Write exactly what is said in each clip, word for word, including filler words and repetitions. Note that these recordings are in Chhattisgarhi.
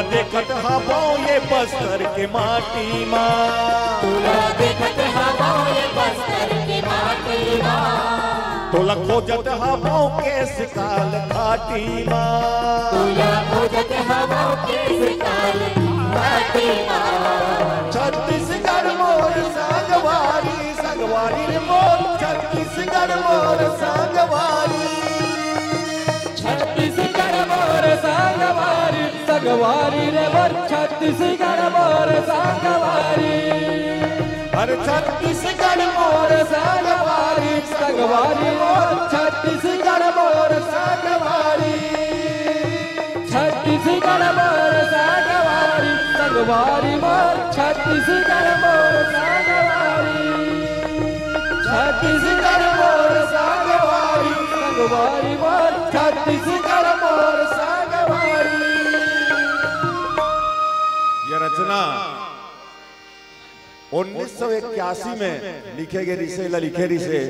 देखत हवं ये बस्तर के माटी मा। तोला देखत हवं ये बस्तर के माटी मा। तोला खोजत हवं केस काल घाटी मा। तोला खोजत हवं केस काल घाटी मा। छत्तीसगढ़ मोर संगवारी, संगवारी रे मोर, छत्तीसगढ़ मोर संगवारी। छत्तीसगढ़ मोर संगवारी, संगवारी रे मोर, छत्तीसगढ़ मोर संगवारी। अरे छत्तीसगढ़ मोर संगवारी, संगवारी मोर, छत्तीसगढ़ मोर संगवारी। छत्तीसगढ़ मोर संगवारी, संगवारी मोर, छत्तीसगढ़ मोर संगवारी। छत्तीसगढ़ मोर संगवारी, संगवारी मोर, छत्तीसगढ़ मोर संगवारी। ये रचना उन्नीस सौ इक्यासी में लिखे गे रिसे, ला लिखे रिसे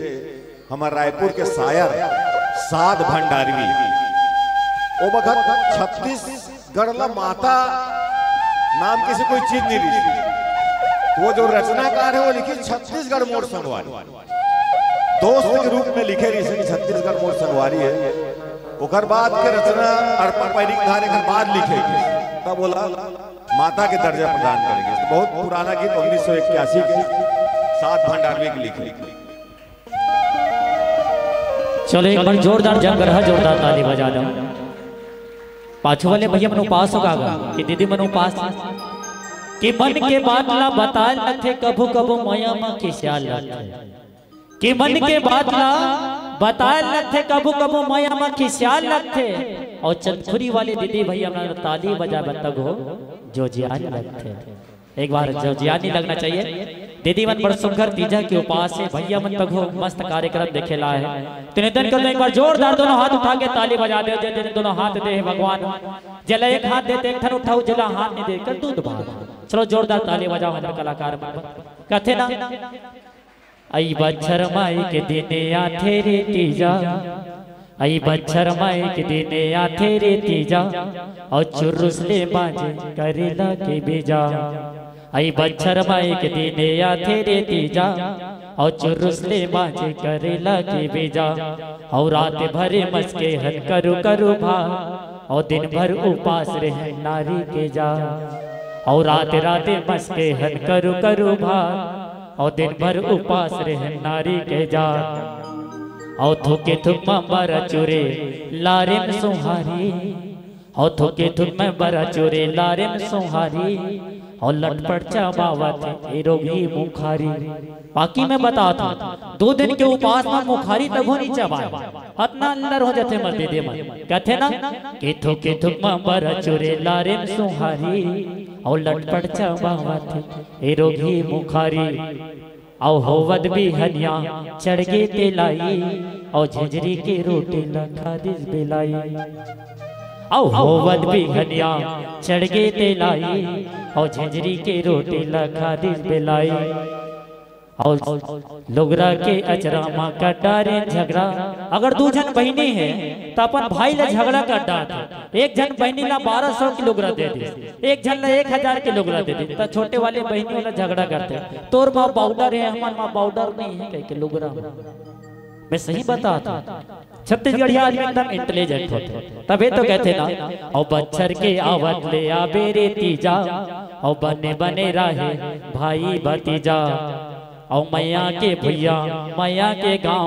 हमर रायपुर के शायर साध भंडारवी। ओ बखत छत्तीसगढ़ ला माता नाम के से कोई चीज नहीं रही। तो वो जो रचनाकार है, वो लिखी छत्तीसगढ़ मोर संगवारी। दोस्त के रूप में लिखे रही कि छत्तीसगढ़ मोर संगवारी है। ओकर बाद के रचना अड़पा पैरी के धारे के बाद लिखे गे। तब बोला माता के दर्जा प्रदान करेंगे। बहुत पुराना गीत उन्नीस सौ इक्यासी के साध भंडारवी के लिखे। चलो एक बार जोरदार जंग रहा, जोरदार ताली बजा दो। पाछू वाले भैया मन उपास हो गा कि दीदी मन उपास कि मन के बात ला बताए लगथे, कभू कभू मया म खिसियाल लगथे। कि मन के बात ला बताए लगथे, कभू कभू मया म खिसियाल लगथे। और चंदखुरी वाले दीदी भैया मन ताली बजाए तक हो जो जियान लगथे। एक बार जो जियान नहीं लगना चाहिए। दीदी मन बड़ सुघर तीजा के उपास है, भैया मन तक हो मस्त कार्यक्रम देखे ला है। तो निवेदन कर दो एक बार जोरदार दोनों हाथ उठा के ताली बजा दे, जे दिन दोनों हाथ दे है भगवान। जेला एक हाथ दे ते एक ठन उठाऊ, जेला हाथ नहीं दे कर दूध भात। चलो जोरदार ताली बजाओ हमारे कलाकार मन बर। कथे ना, आई बच्छर माई के दिन आथे रे तीजा, आई बच्छर माई के दिन आथे रे तीजा, और चुरुस ले बाजे करेला के बीजा। आई बच्छर माई के दिन आथे रे तीजा, और चुरुस ले बाजे करेला के बीजा। और रात भरे मस्के हन करू करू भा, और दिन भर उपास रहे नारी के जा। और रात रात मस्के हन करू करू भा, और दिन भर उपास रहे नारी के जा। और थुके थुक म बरा चुरे लारिम सुहारी, और थुके थुक म बरा चुरे लारिम सुहारी, और लटपट चबावत ए रोगी मुखारी। बाकी मैं बता था, दो दिन के उपास में मुखारी तभो नहीं चबाए, अतना अंदर हो जाथे मर दीदी मन। कहथे ना कि थुके थुक म बरा चुरे लारिम सुहारी, और लटपट चबावत ए रोगी मुखारी। अउ होवत बिहनिया चढ़ गे तेलाई, अउ झिझरी के रोटी ल खा दिस बेलाई। अउ होवत बिहनिया चढ़ गे तेलाई, अउ झिझरी के रोटी ल खा दिस बेलाई। अउ लुगरा के अचरा म कर डारे झगरा। अगर दू झन बहिनी हे, त अपन भाई ल झगड़ा कर डारथे। एक झन बहिनी ला बारह सौ के लुगरा दे दिस, एक झन ला एक हजार के लुगरा दे दिस, त छोटे वाले बहिनी वाला झगड़ा करथे, "तोर माँ पाउडर है, हमर माँ पाउडर नहीं है," कह के लुगरा में। मैं सही बता था, छत्तीसगढ़िया आदमी एकदम इंटेलिजेंट होथे, तभे तो कहथे ना, "अउ बच्छर के आवत ले आबे रे तीजा, अउ बने बने रहे भाई भतीजा।" अउ मया के भुइया, मया के गाँव,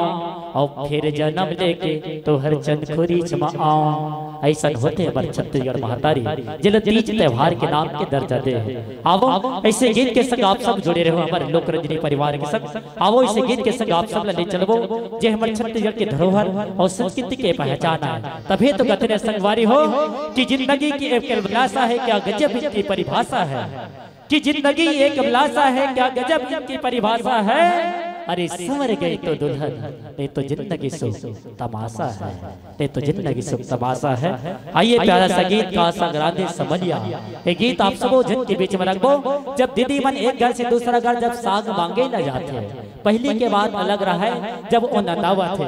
अउ फिर जनम लेके तोहर चंदखुरीच म आँव। अइसन होथे हमर छत्तीसगढ़ महतारी, जेला तीज त्योहार के नाम के दर्जा दे हे। आवो, अइसे गीत के संग आप सब जुड़े रहो हमर लोक रंजनी परिवार के संग। आवो, अइसे गीत के संग आप सब ला ले चलबो, जे हमर छत्तीसगढ़ के धरोहर अउ संस्कृति के पहचान आय। तभे तो कथन हे संगवारी हो कि जिंदगी की एक अभिलाषा है, क्या गजब इनकी परिभाषा है। कि जिंदगी एक अभिलाषा है, क्या गजब इनकी परिभाषा है। अरे संवर गई तो दुल्हन, नहीं तो जिंदगी सो तमाशा है, नहीं तो जिंदगी सो तमाशा है। आइए प्यारा सा गीत का संग राधे समलिया, ये गीत आप सबो जन के बीच में रखबो। जब दीदी मन एक घर से दूसरा घर जब साग मांगे न जाथे, पहली के बात अलग रहे, जब वो नंदावत हे।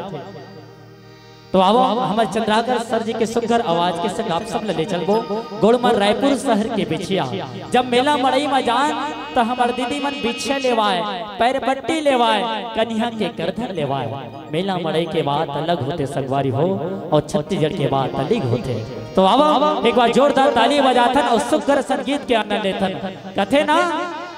तो आवो, हमर चंद्राकर सर जी के सुघर आवाज के संग आप सब ल ले चलबो गोड़ म रायपुर शहर के बिछिया। जब मेला मड़ई म जान, त हमर दीदी मन बिछिया लेवाय, पैर पट्टी लेवाय, कनिहा के करधन लेवाय। मेला मड़ई के बात अलग होथे संगवारी हो, अउ छत्तीसगढ़ के बात अलग होथे। तो आवो, एक बार जोरदार ताली बजाथन अउ सुघर संगीत के आनंद लेथन। कथे ना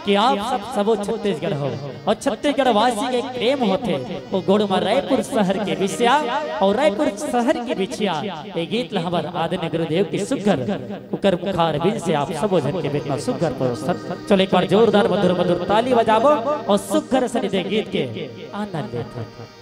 कि आप सब सबो छत्तीसगढ़ हो, अउ छत्तीसगढ़ वासी के प्रेम होथे, वो गोड़ म रायपुर शहर के बिछिया अउ रायपुर शहर के बिछिया। ये गीत ल हमर आदरणीय गुरुदेव के सुघर उकर मुखारबिंद से आप सबो झन के बीच म सुघर परोसन। चलो एक बार जोरदार मधुर मधुर ताली बजाबो अउ सुघर सनिदे गीत के आनंद लेथन।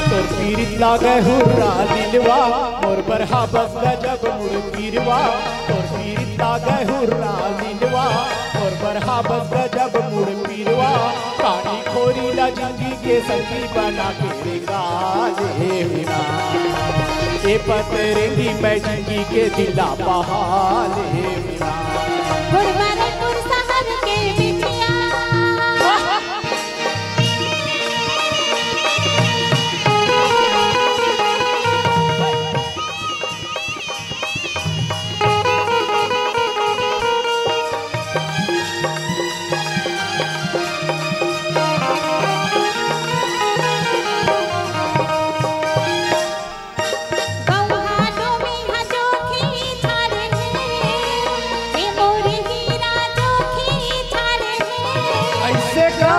तोर पीरित लागे हुर्रा दिलवा, मोर बरहा बस गजब मुड़ पीरवा। तोर पीरित लागे हुर्रा दिलवा, मोर बरहा बस गजब मुड़ पीरवा। कानी खोरी ला जिंदगी के संगी बना के रेंगा ले हुना। ए पतरेंगी मैं जिंदगी के दिला बहा ले हुना। गुड़वारे पुर शहर के बिटिया। ऐसे का?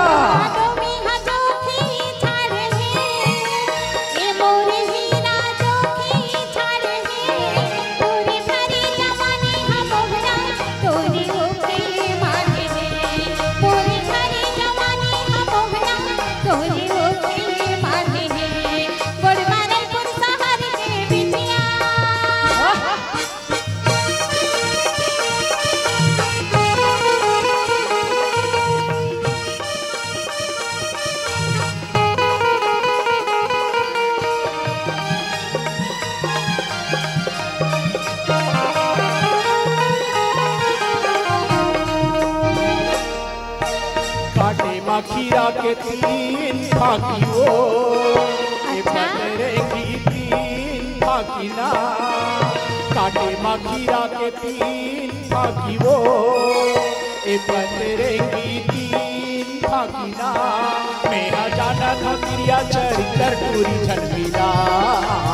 काटे मा खीरा के तीन फाकी वो, ए अच्छा। पतरे की तीन फाकी ना। काटे मा खीरा के तीन फाकी वो, ए पतरे की तीन फाकी ना। मेहा जानत हूँ तिरिया चरित्र टूरी झन मिला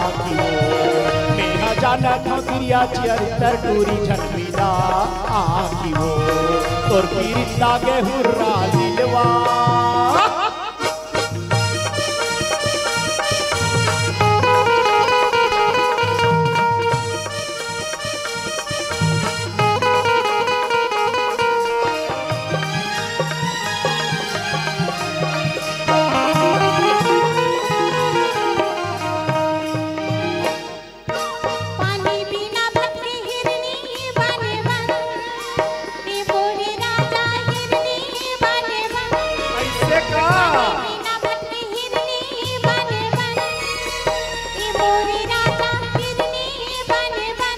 आखी वो। मेहा जानत हूँ तिरिया चरित्र टूरी झन मिला आखी वो। तोर पीरित लागे हुर्रा दिलवा। पानी बिना भटकी हिरनी बने बन, ए मोरे राजा हिरनी बने बन। ऐसे का? पानी बिना भटकी हिरनी बने बन, ए मोरे राजा हिरनी बने बन।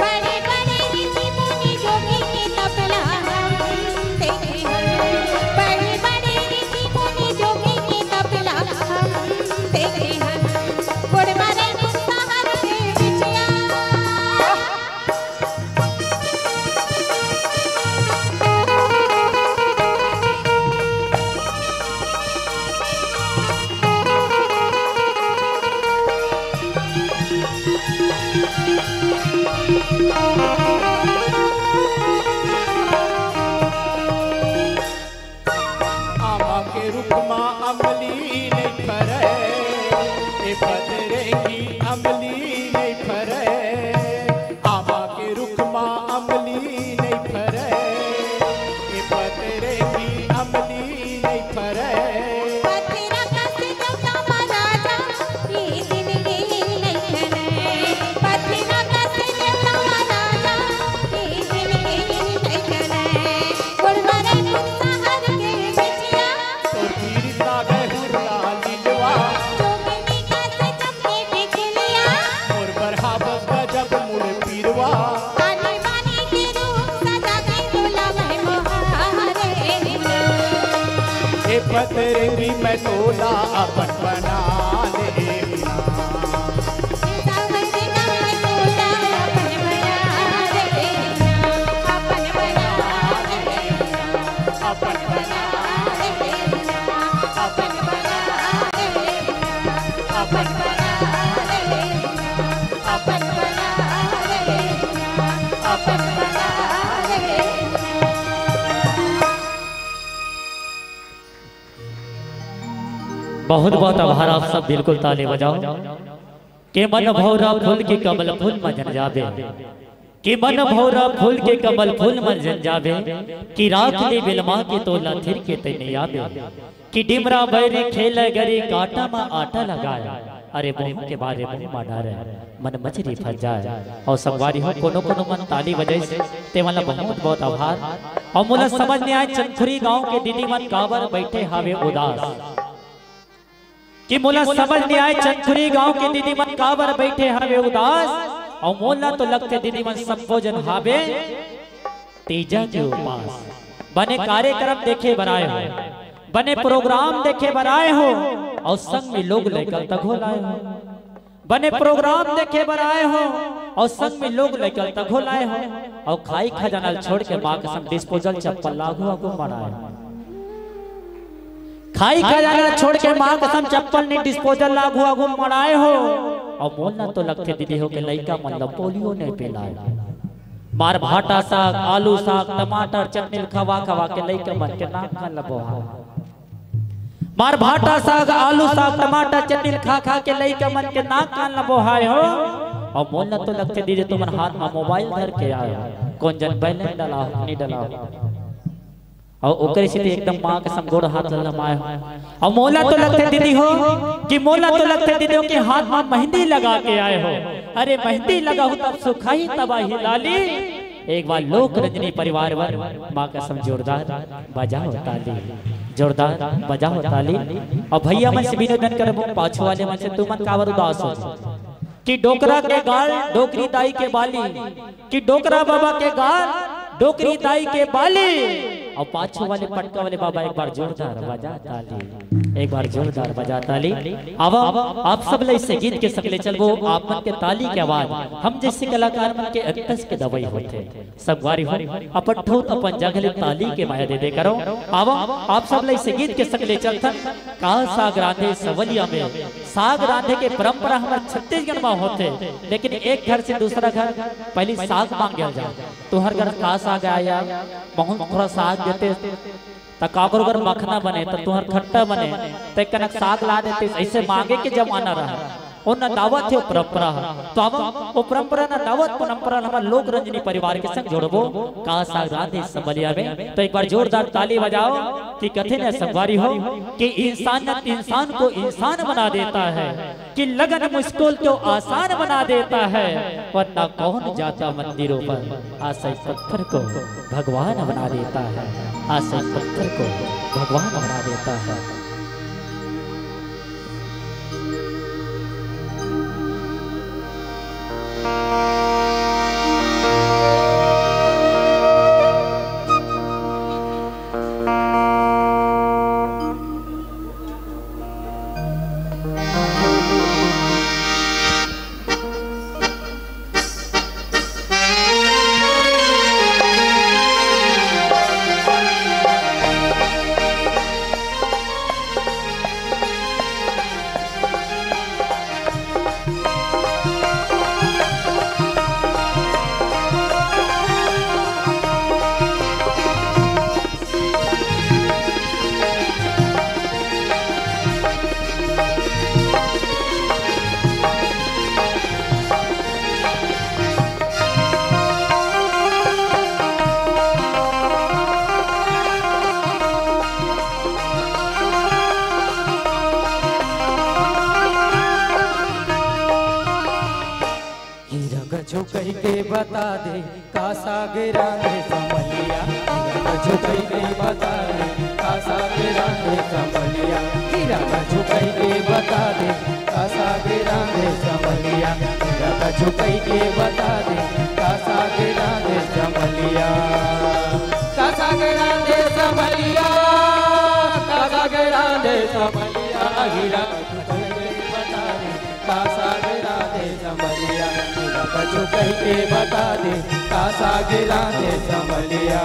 बड़े बड़े ऋषि मुनि जोगी के तपला हम देखे हन। बड़े बड़े ऋषि मुनि जोगी के तपला हम देखे हन। गोड़ मारे गुस्सा हर के बिटिया। आमा के रुख मा अमली नइ फरय, ए पतरेंगी अमली नइ फरय, आमा के रुख मा अमली नइ फरय। ए पतरेंगी अमली नइ फरय। पथरा कस जगह मा राजा, ये दिन ये नइ चलय। पथरा कस जगह मा राजा, ये दिन ये नइ चलय। गुड़गुड़े कुत्ता हर के बिछिया, तोर पीर सागे हुरला लिलवा। जोगनी कस चमके बिजलिया। मोर बरहा बस गजब मुड़ पीरवा। आनी बानी के रूप सजा के तोला मैं मोहारे हुना। ए पतरेंगी मैं तोला अपन बना ले हुना। ए सावरिया मैं तोला अपन बना ले हुना। अपन बना ले हुना। अपन बना ले हुना। अपन बना ले हुना। अपन बना ले हुना। अपन बना ले हुना। अपन बना ले हुना। बहुत बहुत आभार आप सब, बिल्कुल ताली बजाओ। के मन भौरा फूल के कमल फूल म जन जाबे, के मन भौरा फूल के कमल फूल म जन जाबे, कि राख ले बेलमा के तोला थिर के तैने आबे, कि डिमरा बैरी खेल गरी कांटा म आटा लगाय। अरे मुंह के बारे मुंह म डारे, मन मछरी फंस जाय। अउ संगवारी हो, कोनो कोनो मन ताली बजाइस, ते मन ला बहुत बहुत आभार। अउ मोला समझ नइ आय, चंदखुरी गांव के दीदी मन काबर बइठे हावे उदास, कि मोला समझ नइ आय, चंदखुरी गांव के दीदी मन काबर बइठे हावे उदास। अउ मोला तो लगथे दीदी मन सब्बो जन हावे तीजा के उपास। बने कार्यक्रम देखे बर आय हो, बने प्रोग्राम देखे बर आय हो, अउ संग में लोग लइका ल तघो लाय हो। बने प्रोग्राम देखे बर आय हो, अउ संग में लोग लइका ल तघो लाय हो, अउ खाई खजाना ल छोड़ के माँ कसम डिस्पोजल चप्पल ल आघू आघू मड़ाय हो। खाई खजाना ल छोड़ के माँ कसम चप्पल नइ डिस्पोजल ल आघू आघू मड़ाय हो। अउ मोला तो लगथे दीदी हो के लइका मन ल पोलियो नइ पिलाय। मार भाटा साग, आलू साग, टमाटर चटनी ल खवा खवा के लइका मन के नाक कान ल बोहा। मार भाटा साग, आलू साग, टमाटर चटनी ल खा खा के लइका मन के नाक कान ल बोहाय हो। अउ मोला तो लगथे दीदी तुमन हाथ म मोबाइल धर के आय हो, कोन जन बैलेंस डला हो, नइ डला हो। अउ ओकरे सेती एकदम माँ कसम गोड़ हाथ ल लमाय हो। अउ मोला तो लगथे दीदी हो, कि मोला तो लगथे दीदी हो कि हाथ म मेहंदी लगा के आय हो। अरे मेहंदी लगाहू तब सुखाही तबाही लाली। एक बार लोक रंजनी परिवार बर माँ कसम जोरदार बजाओ ताली, जोरदार बजाओ ताली। अउ भैया मन से भी निवेदन करबो, पाछू वाले मन से, तुमन काबर उदास हो? कि डोकरा के गाल, डोकरी दाई के बाली, कि डोकरा बाबा के गाल, डोकरी दाई के बाली। अउ पाछू वाले पटका वाले बाबा एक बार जोरदार बजा ताली, एक बार जोरदार बजा ताली। अब आप सब ले इसे गीत के संग ले चलबो, आप मन के ताली के आवाज हम जइसे कलाकार मन के अंतस के दवाई होथे। संगवारी हो, अपन ठउर अपन जगह ले ताली के माया दे दे करो। आवा, आप सब ला इसे गीत के संग ले चलथन। का साग रांधे सवलिया में, साग रांधे के परंपरा हमर छत्तीसगढ़ में होथे, लेकिन एक घर से दूसरा घर पहली साग मांगे जाए। तुहर घर का साग आय, महूं थोड़ा साग देते, त काकरो घर मखना बने, त तुहर खट्टा बने, त एक कनक साग ला देते, ऐसे मांगे के जमाना रहा। ओ नंदावत हे ओ परंपरा ह। तो अब ओ परंपरा नंदावत, परंपरा हमर लोक रंजनी परिवार के संग जोड़बो। का साग रांधे सवलिया में, तो एक बार जोरदार ताली बजाओ कि कथे न संगवारी हो कि इंसानियत इंसान को इंसान बना देता है, कि लगन मुश्किल तो आसान बना देता है, वरना कौन जाता मंदिरों पर। आशा इस पत्थर को भगवान बना देता है, आशा इस पत्थर को भगवान बना देता है। झुकई के बता दे, का साग रांधे समलिया। हीरा का झुकई के बता दे, का साग रांधे समलिया। हीरा का झुकई के बता दे, का साग रांधे समलिया। हीरा का झुकई के बता दे, का साग रांधे समलिया। का साग रांधे समलिया, का साग रांधे समलिया। हीरा का झुकई के बता दे, का साग रांधे समलिया। हीरा का झुकई के बता दे, का साग रांधे समलिया।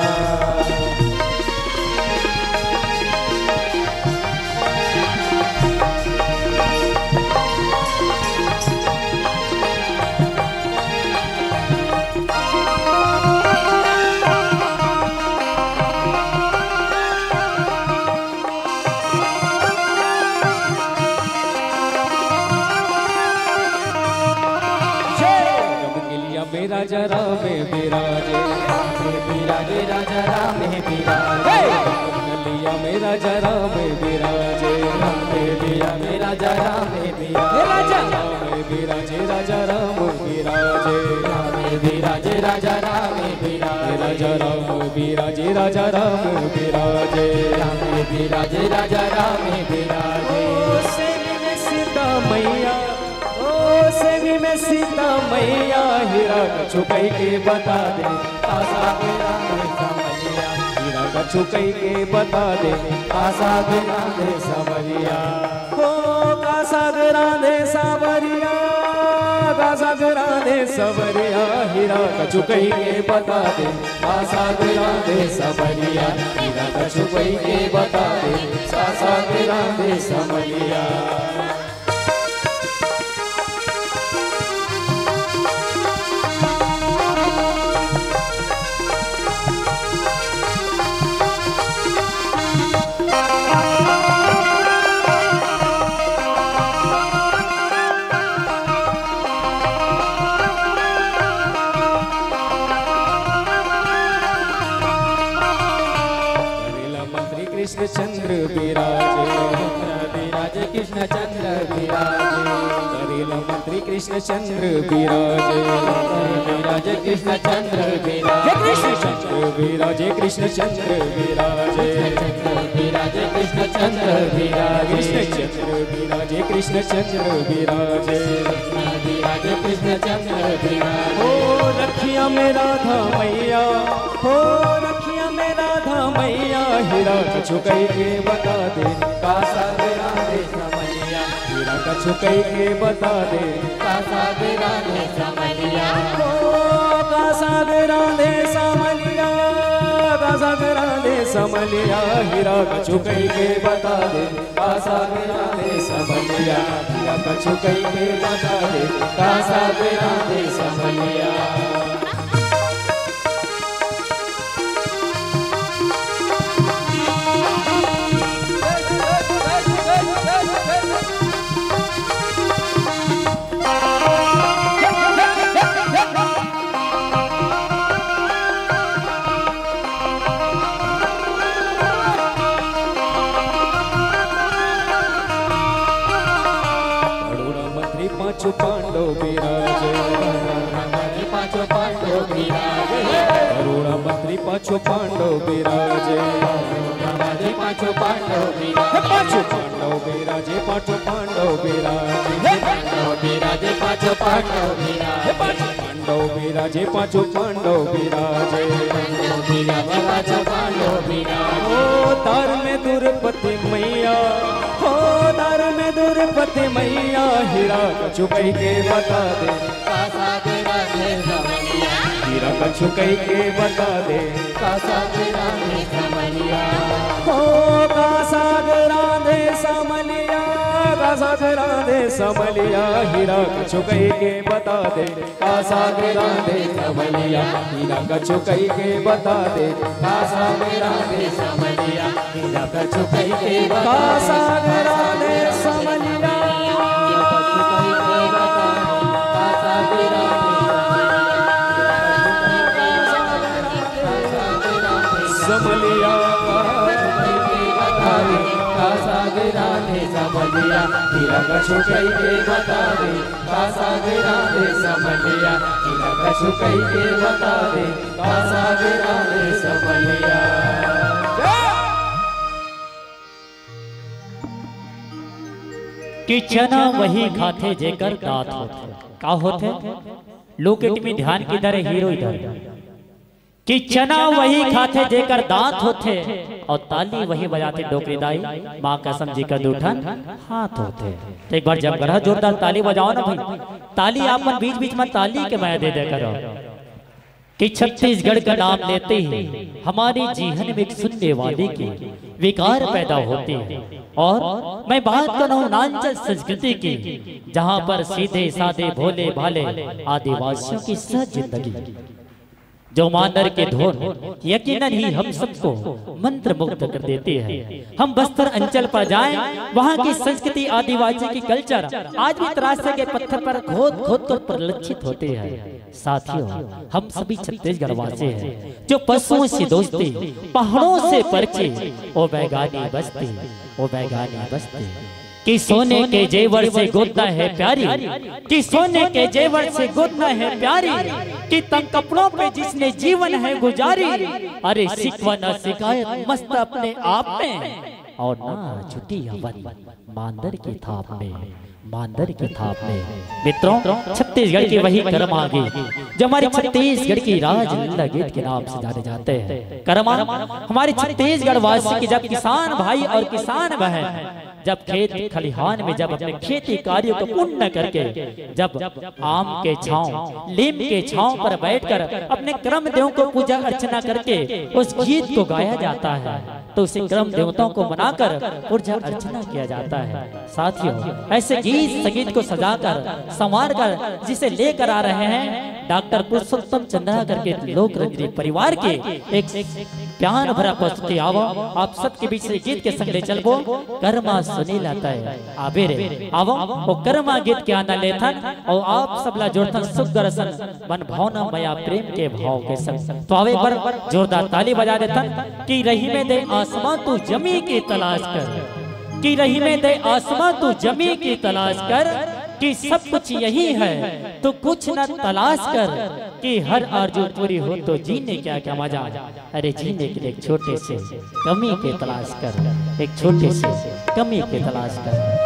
रंगलिया में राजा राम बिराजे। राम बिराजे, राजा राम बिराजे। हे! रंगलिया में राजा राम बिराजे। राम बिराजे, राजा राम बिराजे। हे राजा! राम बिराजे, राजा राम बिराजे। राम बिराजे, राजा राम बिराजे। राजा राम बिराजे, राजा राम बिराजे। राम बिराजे, राजा राम बिराजे। ओ सेवी में सीता मैया, ओ सेवी में सीता मैया, हीरा का झुकई के बता दे, का साग रांधे समलिया। हीरा का झुकई के बता दे, का साग रांधे समलिया। हो का साग रांधे सावरिया, का साग रांधे सावरिया। हीरा का झुकई के बता दे, का साग रांधे समलिया। हीरा का झुकई के बता दे, का साग रांधे समलिया। करेला मंत्री कृष्णचंद्र बिराजे। बिराजे कृष्णचंद्र बिराजे। करेला मंत्री कृष्णचंद्र बिराजे। बिराजे कृष्णचंद्र बिराजे। कृष्णचंद्र बिराजे, कृष्णचंद्र बिराजे। कृष्णचंद्र बिराजे, कृष्णचंद्र बिराजे। कृष्णचंद्र बिराजे, कृष्णचंद्र बिराजे। बिराजे कृष्णचंद्र बिराजे। ओ रखिया में राधा मैया, हो रखिया में राधा मैया, हीरा का झुकई के बता दे, का साग रांधे समलिया। हीरा का झुकई के बता दे, का साग रांधे समलिया। हो का साग रांधे समलिया, का साग रांधे समलिया। हीरा का झुकई के बता दे, का साग रांधे समलिया। हीरा का झुकई के बता दे, का साग रांधे समलिया। अरुणा मंत्री पांचों पांडव बिराजे। अरुणा मंत्री पांचों पांडव बिराजे। अरुणा मंत्री पांचों पांडव बिराजे। पांचों पांडव बिराजे। पांचों पांडव बिराजे, पांचों पांडव बिराजे। पांडव बिराजे, पांचों पांडव बिराजे। पांडव बिराजे, पांचों पांडव बिराजे। पांचों पांडव बिराजे। ओ तार में द्रौपदी मैया, ओ तार में द्रौपदी मैया, हीरा का झुकई के बता दे। का साग रांधे समलिया। हीरा का झुकई के बता दे। का साग रांधे समलिया। हो का साग रांधे समलिया, का साग रांधे समलिया, हीरा का झुकई के बता दे। का साग रांधे समलिया, हीरा का झुकई के बता दे। का साग रांधे समलिया, हीरा का झुकई के बता दे। का साग रांधे समलिया। का साग रांधे समलिया। का साग राधे समझिया, तिलक छुटई के बता दे, का सागे राधे समझिया, तिलक छुटई के बता दे, का सागे राधे समझिया। कि चना वही खाथे जेकर दांत होथे। का होथे? Look at me, ध्यान किधर है, हीरो इधर। कि चना वही खाथे जेकर दांत होथे, और ताली वही बजाथे डोकरी दाई, माँ कसम जी कर दू ठन हाथ होथे। तो एक बार जमकर जोरदार ताली बजाओ ना भाई, ताली आप मन बीच बीच में ताली के मया दे दे करो। कि छत्तीसगढ़ का नाम लेते ही हमारे जीवन में एक सुनने वाले की विकार पैदा होती है। और मैं बात कर रहा हूँ नांचल संस्कृति की, जहाँ पर सीधे साधे भोले भाले आदिवासियों की सहज जिंदगी, जो मांदर के धुन यकीनन ही हम सबको मंत्रमुग्ध कर देती है। हम बस्तर अंचल पर जाएं, वहाँ की संस्कृति, आदिवासी की कल्चर आज भी तराशे के पत्थर पर खोद खोद कर परिलक्षित होती है। साथियों, हम सभी छत्तीसगढ़ वासी हैं, जो पशुओं से दोस्ती, पहाड़ों से परिचय, ओ बैगानी बस्ती, ओ बैगानी बस्ती। कि सोने के जेवर से गोतना है प्यारी, कि सोने के जेवर से गोतना है प्यारी, कि तंग कपड़ों पे जिसने जीवन है गुजारी। अरे शिकवा ना शिकायत मस्त अपने आप में, और ना छुट्टी हवन मांदर की थाप में, मांदर की थाप में। मित्रों, छत्तीसगढ़ की वही कर्मा गीत, जो हमारे छत्तीसगढ़ की राजलीला गीत के नाम से जाने जाते हैं। कर्मा हमारे छत्तीसगढ़ वासी की जब किसान भाई और किसान बहन जब खेत खलिहान में जब अपने खेती कार्यों को पूर्ण करके जब आम के छांव, लीम के छांव पर बैठकर अपने कर्म देवों को पूजा अर्चना करके उस गीत को गाया जाता है, तो उसे कर्म देवताओं को मनाकर पूजा अर्चना किया जाता है। साथियों, ऐसे गीत संगीत को सजाकर, संवार कर जिसे लेकर आ रहे हैं डॉक्टर पुरुषोत्तम चंद्रा करके लोक रंजनी परिवार के एक प्यार भरा प्रस्तुति। आवो, आप सबके बीच से गीत के संग ले चलबो, कर्मा सुनीला तय। आबे रे, आवो, वो कर्मा गीत के आनंद लेथन, और आप सबला जोड़थन सुग्घर असन मन भावना मया प्रेम के भाव के संग। तो आवे एक बार जोरदार ताली बजा देथन कि रही में दे आसमां तू जमी की तलाश कर, कि रही में दे आसमां तू जमी की तलाश कर, कि सब कुछ यही है तो कुछ न तलाश कर, कि हर आरजू पूरी हो तो जीने क्या क्या मजा। अरे जीने के लिए एक छोटे से कमी की तलाश कर, एक छोटे से कमी की तलाश कर।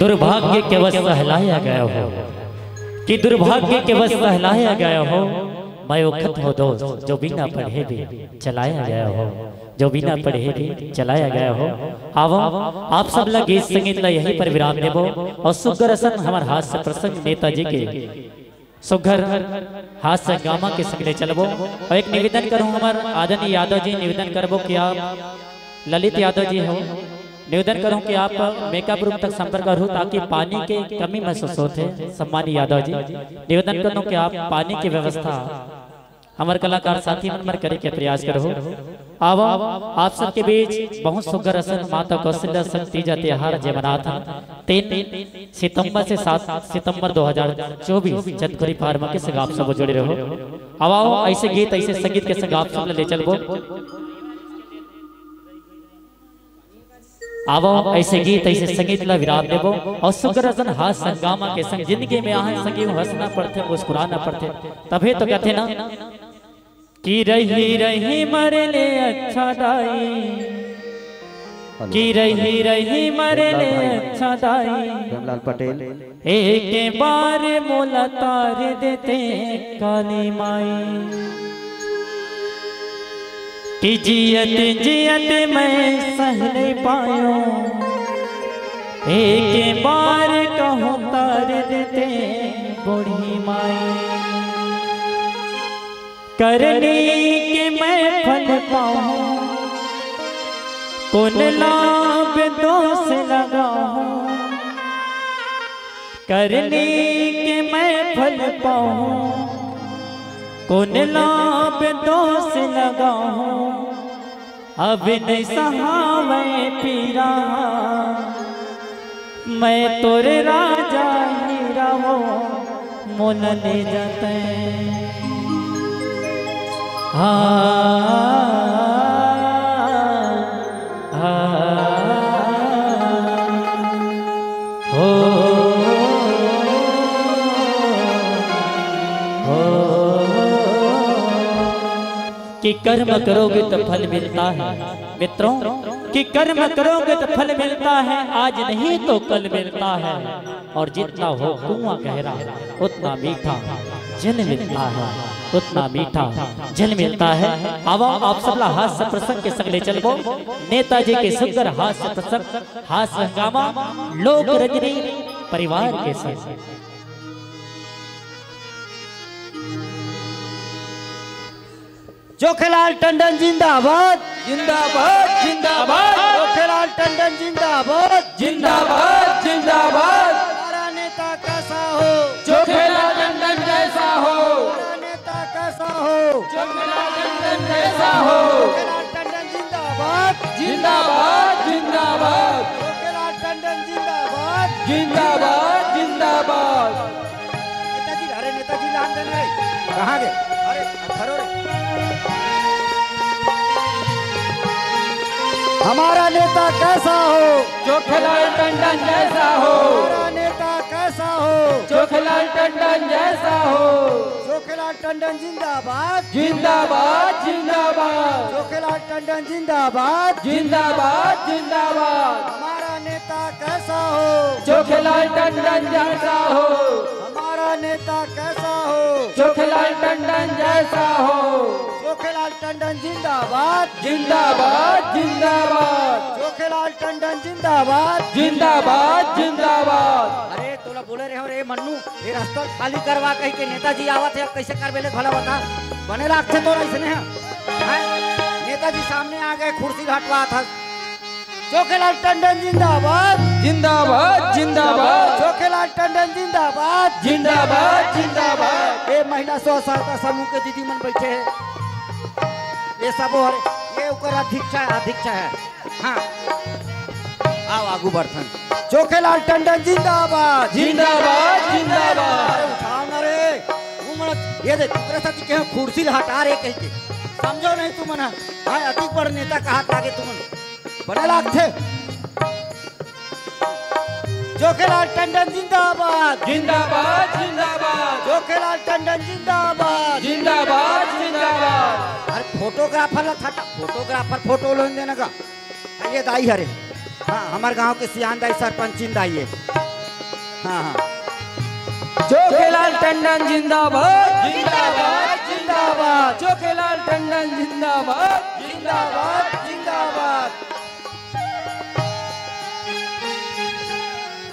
दुर्भाग्य के वश सहलाया गया हो, कि दुर्भाग्य के वश सहलाया गया हो। मैं वो खत हो दोस्त, जो बिना पढ़े भी चलाया गया हो, जो बिना पढ़े भी चलाया गया हो। आवो, आप सब ला गीत संगीत ला यहीं पर विराम देबो और सुग्घर असन हमर हास्य प्रसंग नेताजी के सुग्घर हास्य हंगामा के संग ले चलबो। और एक निवेदन करूं, हमर आदरणीय यादव जी, निवेदन करबो कि आप, ललित यादव जी हो, निवेदन करूं कि आप मेकअप रूम तक संपर्क करूं, ताकि पानी के कमी महसूस होथे। सम्मानित यादव जी, निवेदन करूं कि आप पानी की व्यवस्था हमर कलाकार साथी मन बर करे के प्रयास करहु। आवो, आप सबके बीच बहुत सुग्घर असन माता कौशल्या शक्ति तीजा तिहार जे मनात हन, तीन सितंबर से सात सितंबर दो हज़ार चौबीस चंदखुरी फार्म के संग आप सब जुड़े रहो। आवो, ऐसे गीत, ऐसे संगीत के संग आप सब ले चलबो। आवो, ऐसे गीत, ऐसे संगीत ला विराम देबो और सुग्घर असन हास्य हंगामा के संग जिंदगी में आहन संगी हंसना पड़थे, मुस्कुराना पड़थे, तभे तो कहथे ना कि रही रही मरे ले अच्छा दाई, कि रही रही मरे ले अच्छा दाई। प्रेमलाल पटेल। एक बार मोला तार देते काली माई, कि जियत जियत मैं सह नहीं पायो, एक बार कहूँ तार देते बूढ़ी माई। करनी के मैं फल पाऊं, कौन लाभ दोष लगाऊं। करनी के मैं फल पाऊं, कौन लाभ दोष लगाऊं। अब नहीं सहावे पीरा, मैं तोरे राजा हीरा वो मोल ले जाते। हाँ, हाँ, हो, हो। कि कर्म करोगे तो फल मिलता है मित्रों, कि कर्म करोगे तो फल मिलता है, आज नहीं तो कल मिलता है। और जितना हो कुआं गहरा, उतना मीठा जल मिलता है, उतना मीठा जल मिलता है। आवा, आप सबला हास्य प्रसंग के संग ले चलबो, नेताजी के सुंदर हास्य प्रसंग, हास्य हंगामा, लोक रंजनी परिवार के संग। जोखेलाल टंडन जिंदाबाद। जिंदाबाद, जिंदाबाद। जोखेलाल टंडन जिंदाबाद। जिंदाबाद, जिंदाबाद। हमारा नेता कैसा हो? जोखेलाल टंडन जैसा हो। हमारा नेता कैसा हो? जोखेलाल टंडन जैसा हो। जोखेलाल टंडन जिंदाबाद। जिंदाबाद, जिंदाबाद। जोखेलाल टंडन जिंदाबाद। जिंदाबाद, जिंदाबाद। नेताजी, अरे नेताजी लान देना रे। कहाँ गए? अरे, धरो रे। हमारा नेता कैसा हो? जोखेलाल टंडन जैसा हो। हमारा नेता कैसा हो? जोखेलाल टंडन जैसा हो। जोखेलाल टंडन जिंदाबाद। जिंदाबाद, जिंदाबाद। जोखेलाल टंडन जिंदाबाद। जिंदाबाद, जिंदाबाद। हमारा नेता कैसा हो? जोखेलाल टंडन जैसा हो। हमारा नेता कैसा हो? जोखेलाल टंडन जैसा हो। जोखेलाल टंडन जिंदाबाद। जिंदाबाद, जिंदाबाद। जोखेलाल टंडन जिंदाबाद। जिंदाबाद, जिंदाबाद। अरे तोला बोले रहे हो रे मन्नू, ये रास्ता खाली करवा कही के नेताजी आवत है, अब कैसे करबे ले भला बता। बने लागथे तोला इसने है। हैं? नेताजी सामने आ गए, कुर्सी हटवा था। जोखेलाल टंडन जिंदाबाद। जिंदाबाद, जिंदाबाद। जोखेलाल टंडन जिंदाबाद। जिंदाबाद, जिंदाबाद। ए महिला स्व सहायता समूह के दीदी मन बैठे हैं। ये सब हो रे, ये ओकर अध्यक्ष है, अध्यक्ष है। हाँ, आओ आगू बढ़थन। जोखेलाल टंडन जिंदाबाद। जिंदाबाद, जिंदाबाद। अरे उठाओ ना रे। उमड़, ये देख, ओकरे साथ के कुर्सी ला हटा रे कह के। समझो नहीं तुमन ह। हाँ, अति बड़ नेता कहा लागे तुमन। बने लागथे। जोखेलाल टंडन जिंदाबाद। जिंदाबाद, जिंदाबाद। जोखेलाल टंडन जिंदाबाद। जिंदाबाद, जिंदाबाद। अरे फोटोग्राफर ला था, फोटोग्राफर फोटो लोन देना का। ये दाई हरे। हाँ, हमार गांव के सियान दाई सरपंचिन दाई है। हाँ, हाँ। जोखेलाल टंडन जिंदाबाद, जिंदाबाद, जिंदाबाद। जोखेलाल टंडन जिंदाबाद, जिंदाबाद, जिंदाबाद।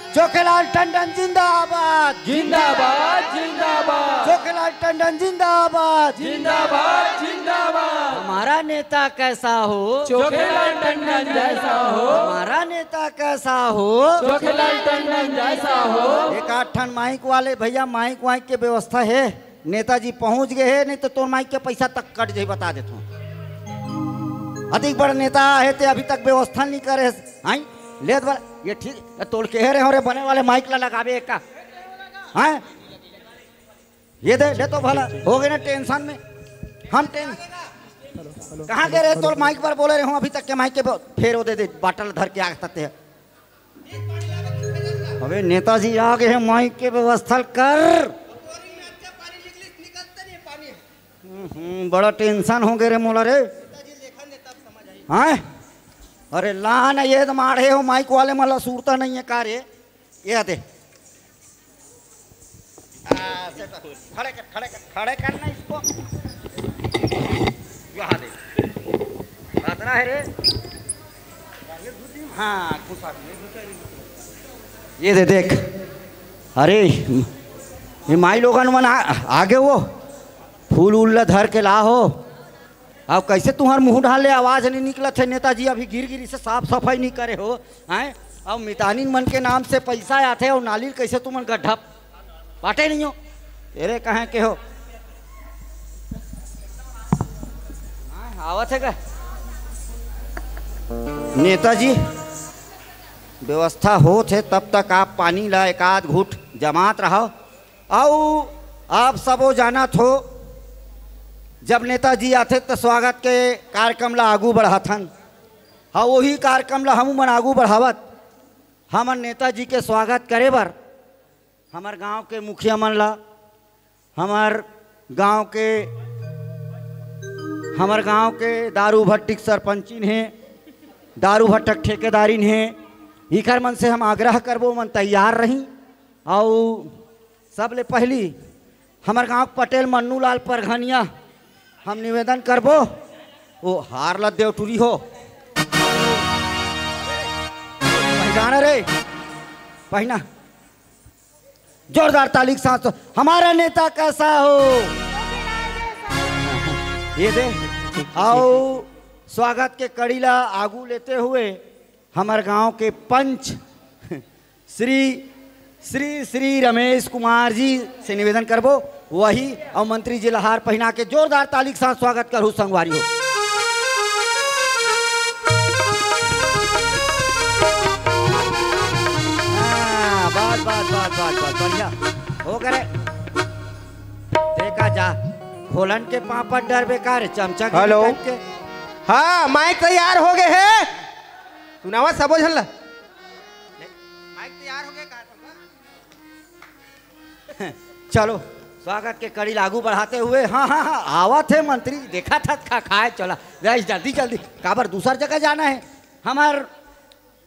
जोखेलाल टंडन जिंदाबाद, जिंदाबाद, जिंदाबाद। जोखेलाल टंडन जिंदाबाद, जिंदाबाद, जिंदाबाद। हमारा नेता कैसा हो, जोखेलाल टंडन जैसा हो। हमारा नेता कैसा हो, जोखेलाल टंडन जैसा हो। एक आध ठन माइक वाले भैया, माइक वाइक के व्यवस्था हे? नेताजी पहुंच गए हे, नहीं तो तोर माइक के पैसा तक कट जाही, बता देत हूँ। अधिक बड़ नेता हे ते अभी तक व्यवस्था नहीं करे हे। हाँ, ले तो बड़ा, ये ठीक, तोल के रहे हो रे, बने वाले माइक ला लगावे एक का। हाँ, ये दे, ले तो भला, हो गए ना टेंशन में। हम टें-, कहाँ गए रहे तोर माइक पर बोले रहे हो, अभी तक के माइक के ब-, फेर वो दे दे, बाटल धर के आग तते। अबे नेताजी आ गए हैं, माइक के व्यवस्था कर। हम्म, बड़ा टेंशन हो गए रे मोला रे। हाँ, अरे ला ना, ये तो मारे हो माइक वाले, मला सुरता नहीं है का रे? ये दे। आ, set। खड़े कर, खड़े कर, खड़े कर ना इसको। यहाँ दे। बात ना है रे। हाँ, घुसा दे। ये दे देख। अरे, ये माई लोगन मन आ, आगे वो फूल उल ला धर के ला हो। अब कैसे तुहर मुंह ढाले आवाज नहीं निकलत है? नेताजी अभी गिर गिरी से साफ सफाई नहीं करे हो, हैं? अब मितानिन मन के नाम से पैसा आथे और नाली कैसे तुमन गड्ढा पाटे नहीं हो? तेरे कहाँ के हो? हाँ, आवत है का? नेताजी, व्यवस्था होत है, तब तक आप पानी ला एक आध घूट जमात रहो। अउ आप सबो जानत हो, जब नेताजी आथे, त स्वागत के कार्यक्रम ला आगू बढ़ाथन। हाँ, वही कार्यक्रम ला हमू मन आगू बढ़ावत, हमन नेताजी के स्वागत करे बर हमर गांव के मुखिया मन ला, हमर गांव के, हमर गांव के दारू भट्टी के सरपंचिन हे, दारू भट्टा के ठेकेदारिन हे, इखर मन से हम आग्रह करबो, मन तैयार रही। अउ सबले पहली हमर गांव के पटेल मन्नू लाल परघनिया, हम निवेदन करबो, वो हार ला देव टूरी हो। पहिना रे, पहिना। जोरदार ताली के साथ। हमारा नेता कैसा हो? ये दे। आओ, स्वागत के कड़ी ला आगू लेते हुए हमर गांव के पंच श्री, श्री, श्री रमेश कुमार जी से निवेदन करबो, वही अउ मंत्री जी ला हार पहिना के जोरदार ताली के साथ स्वागत करहु संगवारी हो। हाँ, बस, बस, बस, बस, बस, बढ़िया। हो करे। देखा जा, घोलन के पापड़ डर बेकार, चमचा के हेलो। निकल के। हाँ, माइक तैयार हो गए हे। सुनावा सबो झन ला। माइक तैयार हो गए का? चलो, स्वागत के कड़ी ला आगू बढ़ाते हुए, हाँ, हाँ, हाँ, आवत हे मंत्री, देखा था खा खाए चला, जल्दी, जल्दी, काबर दूसर जगह जाना है। हमार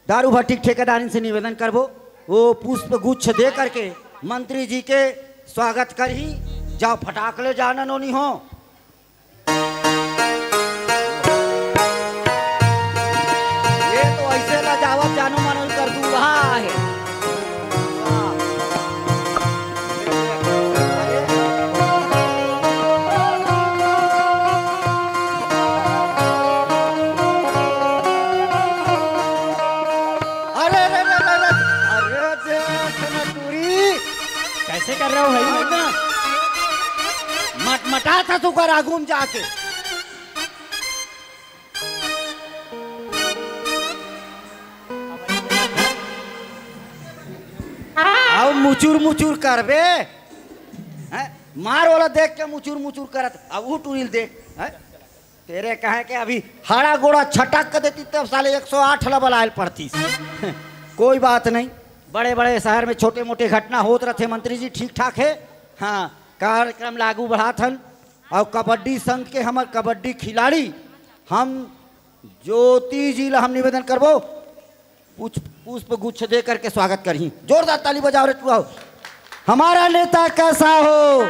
दारू भट्टी के ठेकेदारिन से निवेदन करबो, वो पुष्प गुच्छ दे करके मंत्री जी के स्वागत करही। जाओ फटाक ले जाना नोनी हो। ये तो ऐसे ला जावत जानो मानो कर दूल्हा है। अरे, अरे, अरे, अरे, अरे, देख ना टूरी। कैसे कर रहे हो भाई? मटमटा था तू कर आगू में जाके। अब मुचुर मुचुर करबे, हैं? मार वाला देख के मुचुर मुचुर करत, अब ऊ टूरी ल देख, हैं? तेरे कहे के अभी हाड़ा गोड़ा छटक के देती तब साले एक सौ आठ ला बलायल पड़तीस। कोई बात नहीं, बड़े बड़े शहर में छोटे मोटे घटना होत रहते। मंत्री जी ठीक ठाक है। हाँ, कार्यक्रम ला आगू बढ़ात हन। और कबड्डी संघ के हमर कबड्डी खिलाड़ी हम ज्योति जी ला हम निवेदन करबो, पुष्प पुष्प गुच्छ दे करके स्वागत करही। जोरदार ताली बजाओ रे टूरा हो। हमारा नेता कैसा हो?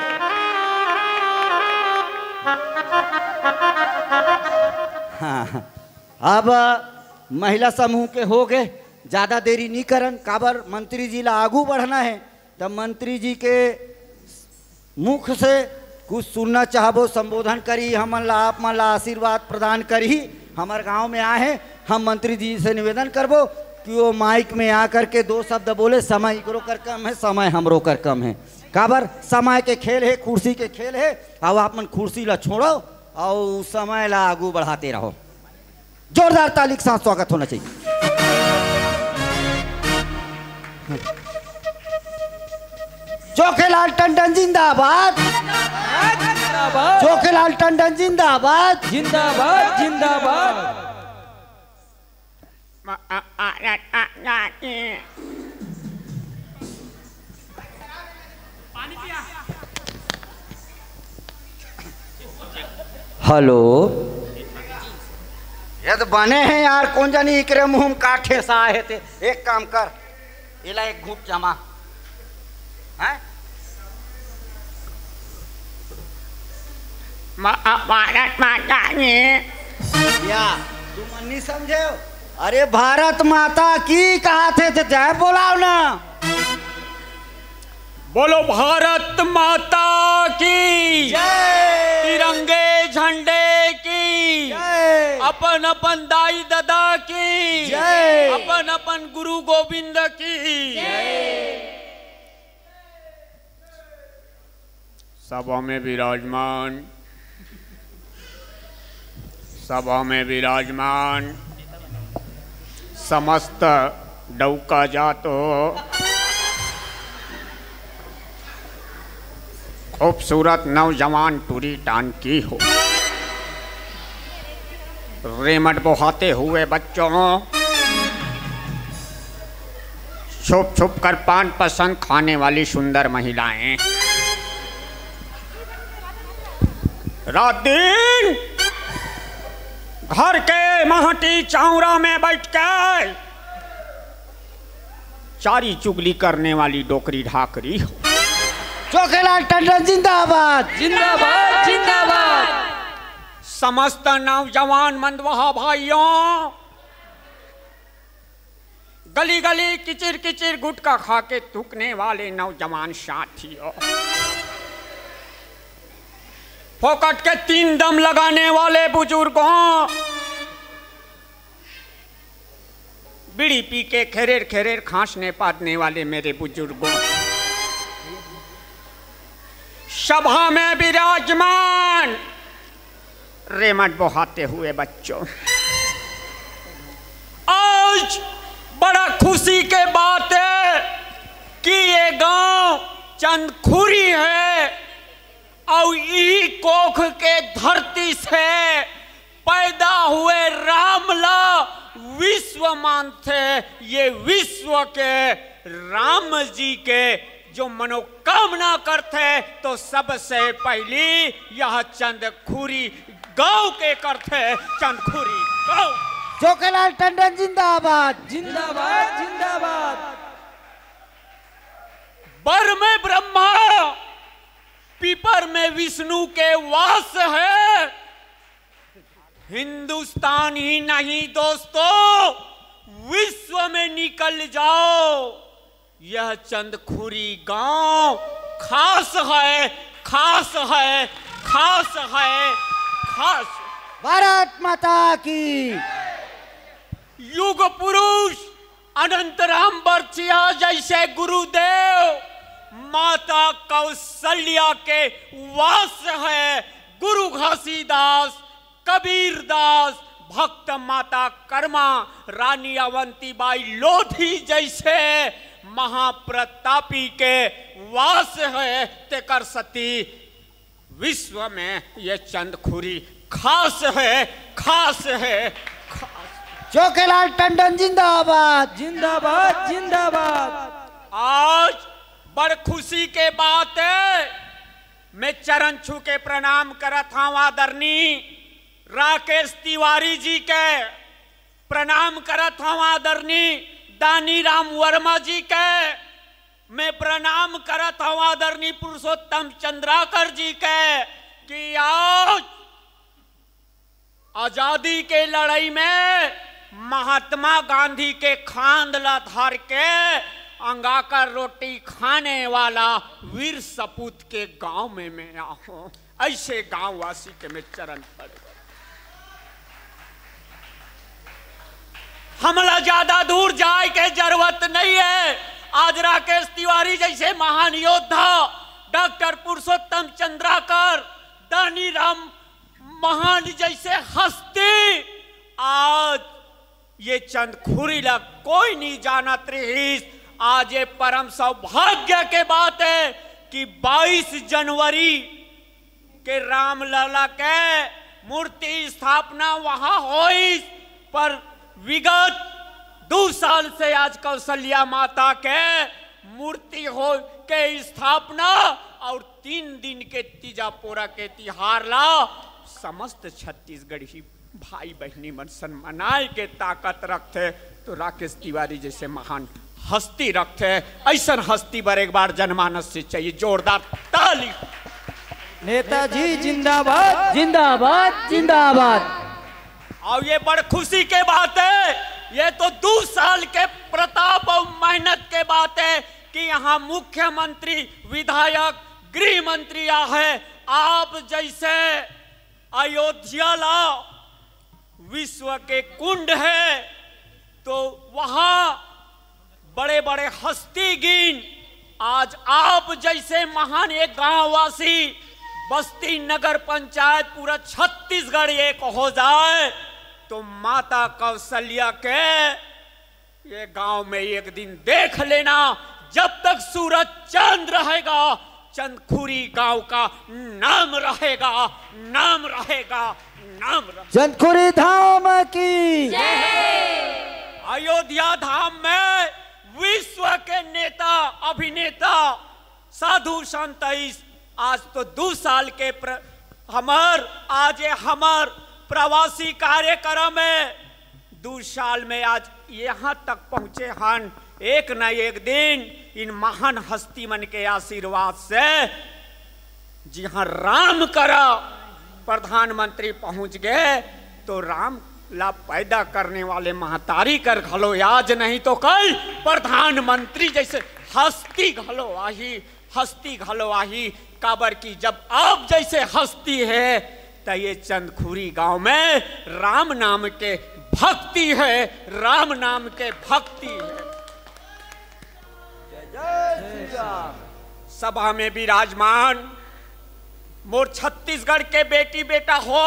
हाँ, अब महिला समूह के हो गए, ज्यादा देरी नहीं करन, काबर मंत्री जी ला आगू बढ़ना है। तब मंत्री जी के मुख से कुछ सुनना चाहबो, संबोधन करी, हमन ला, आप मन ला आशीर्वाद प्रदान करी। हमर गांव में आए हैं, हम मंत्री जी से निवेदन करबो कि वो माइक में आ करके दो शब्द बोले। समय इकरो कर कम है, समय हमरो कर कम है। काबर समय के खेल है, कुर्सी के खेल है। अब आप मन कुर्सी ला छोड़ो और समय ला आगू बढ़ाते रहो। जोरदार ताली के साथ स्वागत होना चाहिए। जोखेलाल टंडन जिंदाबाद। जिंदाबाद। जोखेलाल टंडन जिंदाबाद। जिंदाबाद, जिंदाबाद। हेलो। ये तो बने हैं यार, कौन जानी इकरे मुंह में का ठेसा आहे ते। एक काम कर, एला एक घूंट जमा। हैं? मा-, आ, भारत माता की। या, तुमन नहीं समझे हो? अरे, भारत माता की कहा थे तो जय बोलाओ ना। बोलो भारत माता की। जय। तिरंगे झंडे की। जय। अपन अपन दाई ददा की। जय। अपन अपन गुरु गोविंद की। जय। सभा में विराजमान, सभा में विराजमान समस्त डौका जात हो, खूबसूरत नौजवान टूरी टांकी हो, रेमट बोहाते हुए बच्चों, छुप छुप कर पान पसंद खाने वाली सुंदर महिलाएं, रात दिन घर के महटी चौरा में बैठ के चारी चुगली करने वाली डोकरी ढाकरी हो। जोखेलाल टंडन जिंदाबाद। जिंदाबाद, जिंदाबाद। समस्त नौजवान मंदवहा भाइयों, गली गली किचिर किचिर गुटखा खा के थूकने वाले नौजवान साथियों, फोकट के तीन दम लगाने वाले बुजुर्गों, बीड़ी पी के खेरेर खेरेर खांसने पादने वाले मेरे बुजुर्गों, सभा में विराजमान रेमट बोहाते हुए बच्चों, आज बड़ा खुशी के बात है कि ये गांव चंदखुरी है और ई कोख के धरती से पैदा हुए राम ला विश्व मानथे। ये विश्व के राम जी के जो मनोकामना करथे, तो सबसे पहली यह चंदखुरी गांव के करथे। चंदखुरी गांव। जोखेलाल टंडन जिंदाबाद। जिंदाबाद, जिंदाबाद। बर में ब्रह्मा, पीपर में विष्णु के वास है। हिंदुस्तान ही नहीं दोस्तों, विश्व में निकल जाओ, यह चंदखुरी गांव खास है, खास है, खास है, खास। भारत माता की। युग पुरुष अनंत राम बरछिया जैसे गुरुदेव, माता कौशल्या के वास है। गुरु घासीदास, कबीर दास, भक्त माता कर्मा, रानी अवंतीबाई लोधी जैसे महाप्रतापी के वास है। तेकर सती विश्व में ये चंदखुरी खास है, खास है, खास। जोखेलाल टंडन जिंदाबाद। जिंदाबाद, जिंदाबाद। आज बड़ खुशी के बात है, मैं चरण छू के प्रणाम करत हूँ आदरणीय राकेश तिवारी जी के। प्रणाम करत हंव आदरणीय दानी राम वर्मा जी के, मैं प्रणाम करत हंव आदरणीय पुरुषोत्तम चंद्राकर जी के कि आज आजादी के लड़ाई में महात्मा गांधी के खांद ला धर के अंगाकर रोटी खाने वाला वीर सपूत के गांव में मैं आहूं। ऐसे गांववासी के मैं चरण पड़ गए। हमला ज्यादा दूर जाए के जरूरत नहीं है। आज राकेश तिवारी जैसे महान योद्धा, डॉक्टर पुरुषोत्तम चंद्राकर, दानी राम महान जैसे हस्ती, आज ये चंदखुरी ला कोई नहीं जानत रहिस। आज ये परम सौभाग्य के बात है कि बाईस जनवरी के रामलला के मूर्ति स्थापना वहां होइस, पर विगत दू साल से आज कौशल्या माता के मूर्ति हो के स्थापना और तीन दिन के तीजा पोरा के तिहार ला समस्त छत्तीसगढ़ी भाई बहिनी मन सन मनाए के ताकत रखथे, तो राकेश तिवारी जैसे महान हस्ती रखथे। ऐसन हस्ती बर एक बार जनमानस से चाहिए जोरदार ताली। नेताजी जिंदाबाद। जिंदाबाद, जिंदाबाद। और ये बड़ खुशी के बात है, ये तो दू साल के प्रताप और मेहनत के बात है कि यहाँ मुख्यमंत्री, विधायक, गृह मंत्री आ है। आप जैसे अयोध्या ला विश्व के कुंड है, तो वहाँ बड़े बड़े हस्ती गिन, आज आप जैसे महान एक गांववासी, बस्ती नगर पंचायत, पूरा छत्तीसगढ़ एक हो जाए, तो माता कौशल्या के ये गांव में एक दिन देख लेना। जब तक सूरज चांद रहेगा, चंदखुरी गांव का नाम रहेगा, नाम रहेगा, नाम रहेगा। चंदखुरी धाम की। अयोध्या धाम में विश्व के नेता, अभिनेता, साधु संत इस आज तो दू साल के प्र, हमर आज ये हमर प्रवासी कार्यक्रम है। दू साल में आज यहाँ तक पहुँचे हन। एक न एक दिन इन महान हस्ती मन के आशीर्वाद से जिहाँ राम करा प्रधानमंत्री पहुँच गए, तो राम ला पैदा करने वाले महतारी कर घलो आज नहीं तो कल प्रधानमंत्री जैसे हस्ती घलो आही, हस्ती घलो आही। काबर कि जब आप जैसे हस्ती है, त ये चंदखुरी गांव में राम नाम के भक्ति है, राम नाम के भक्ति है। सभा में विराजमान मोर छत्तीसगढ़ के बेटी बेटा हो,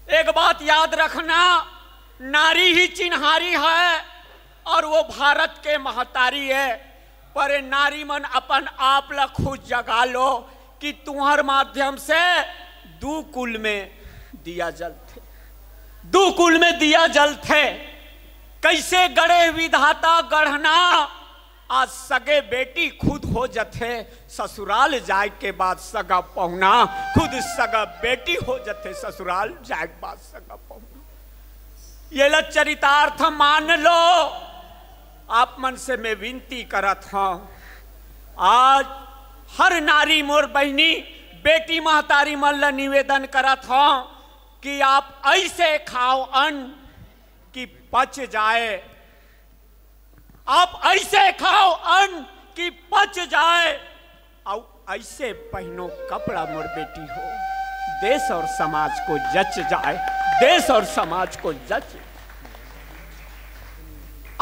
एक बात याद रखना, नारी ही चिन्हारी है और वो भारत के महतारी है। पर ए नारी मन अपन आप ला खुद जगा लो कि तुम्हार माध्यम से दू कुल में दिया जलथे, दू कुल में दिया जलथे। कैसे गढ़े विधाता गढ़ना, आज सगे बेटी खुद हो जथे, ससुराल जाए के बाद सगा पहुना, खुद सगा बेटी हो जथे, ससुराल जाए के बाद सगा पहुना। ये ला चरितार्थ मान लो। आप मन से मैं विनती करत हंव, आज हर नारी मोर बहिनी, बेटी महतारी मन ला निवेदन करत हंव कि आप ऐसे खाओ अन्न कि पच जाए, आप ऐसे खाओ अन्न कि पच जाए, अउ ऐसे पहनो कपड़ा मोर बेटी हो, देश और समाज को जच जाए, देश और समाज को जच।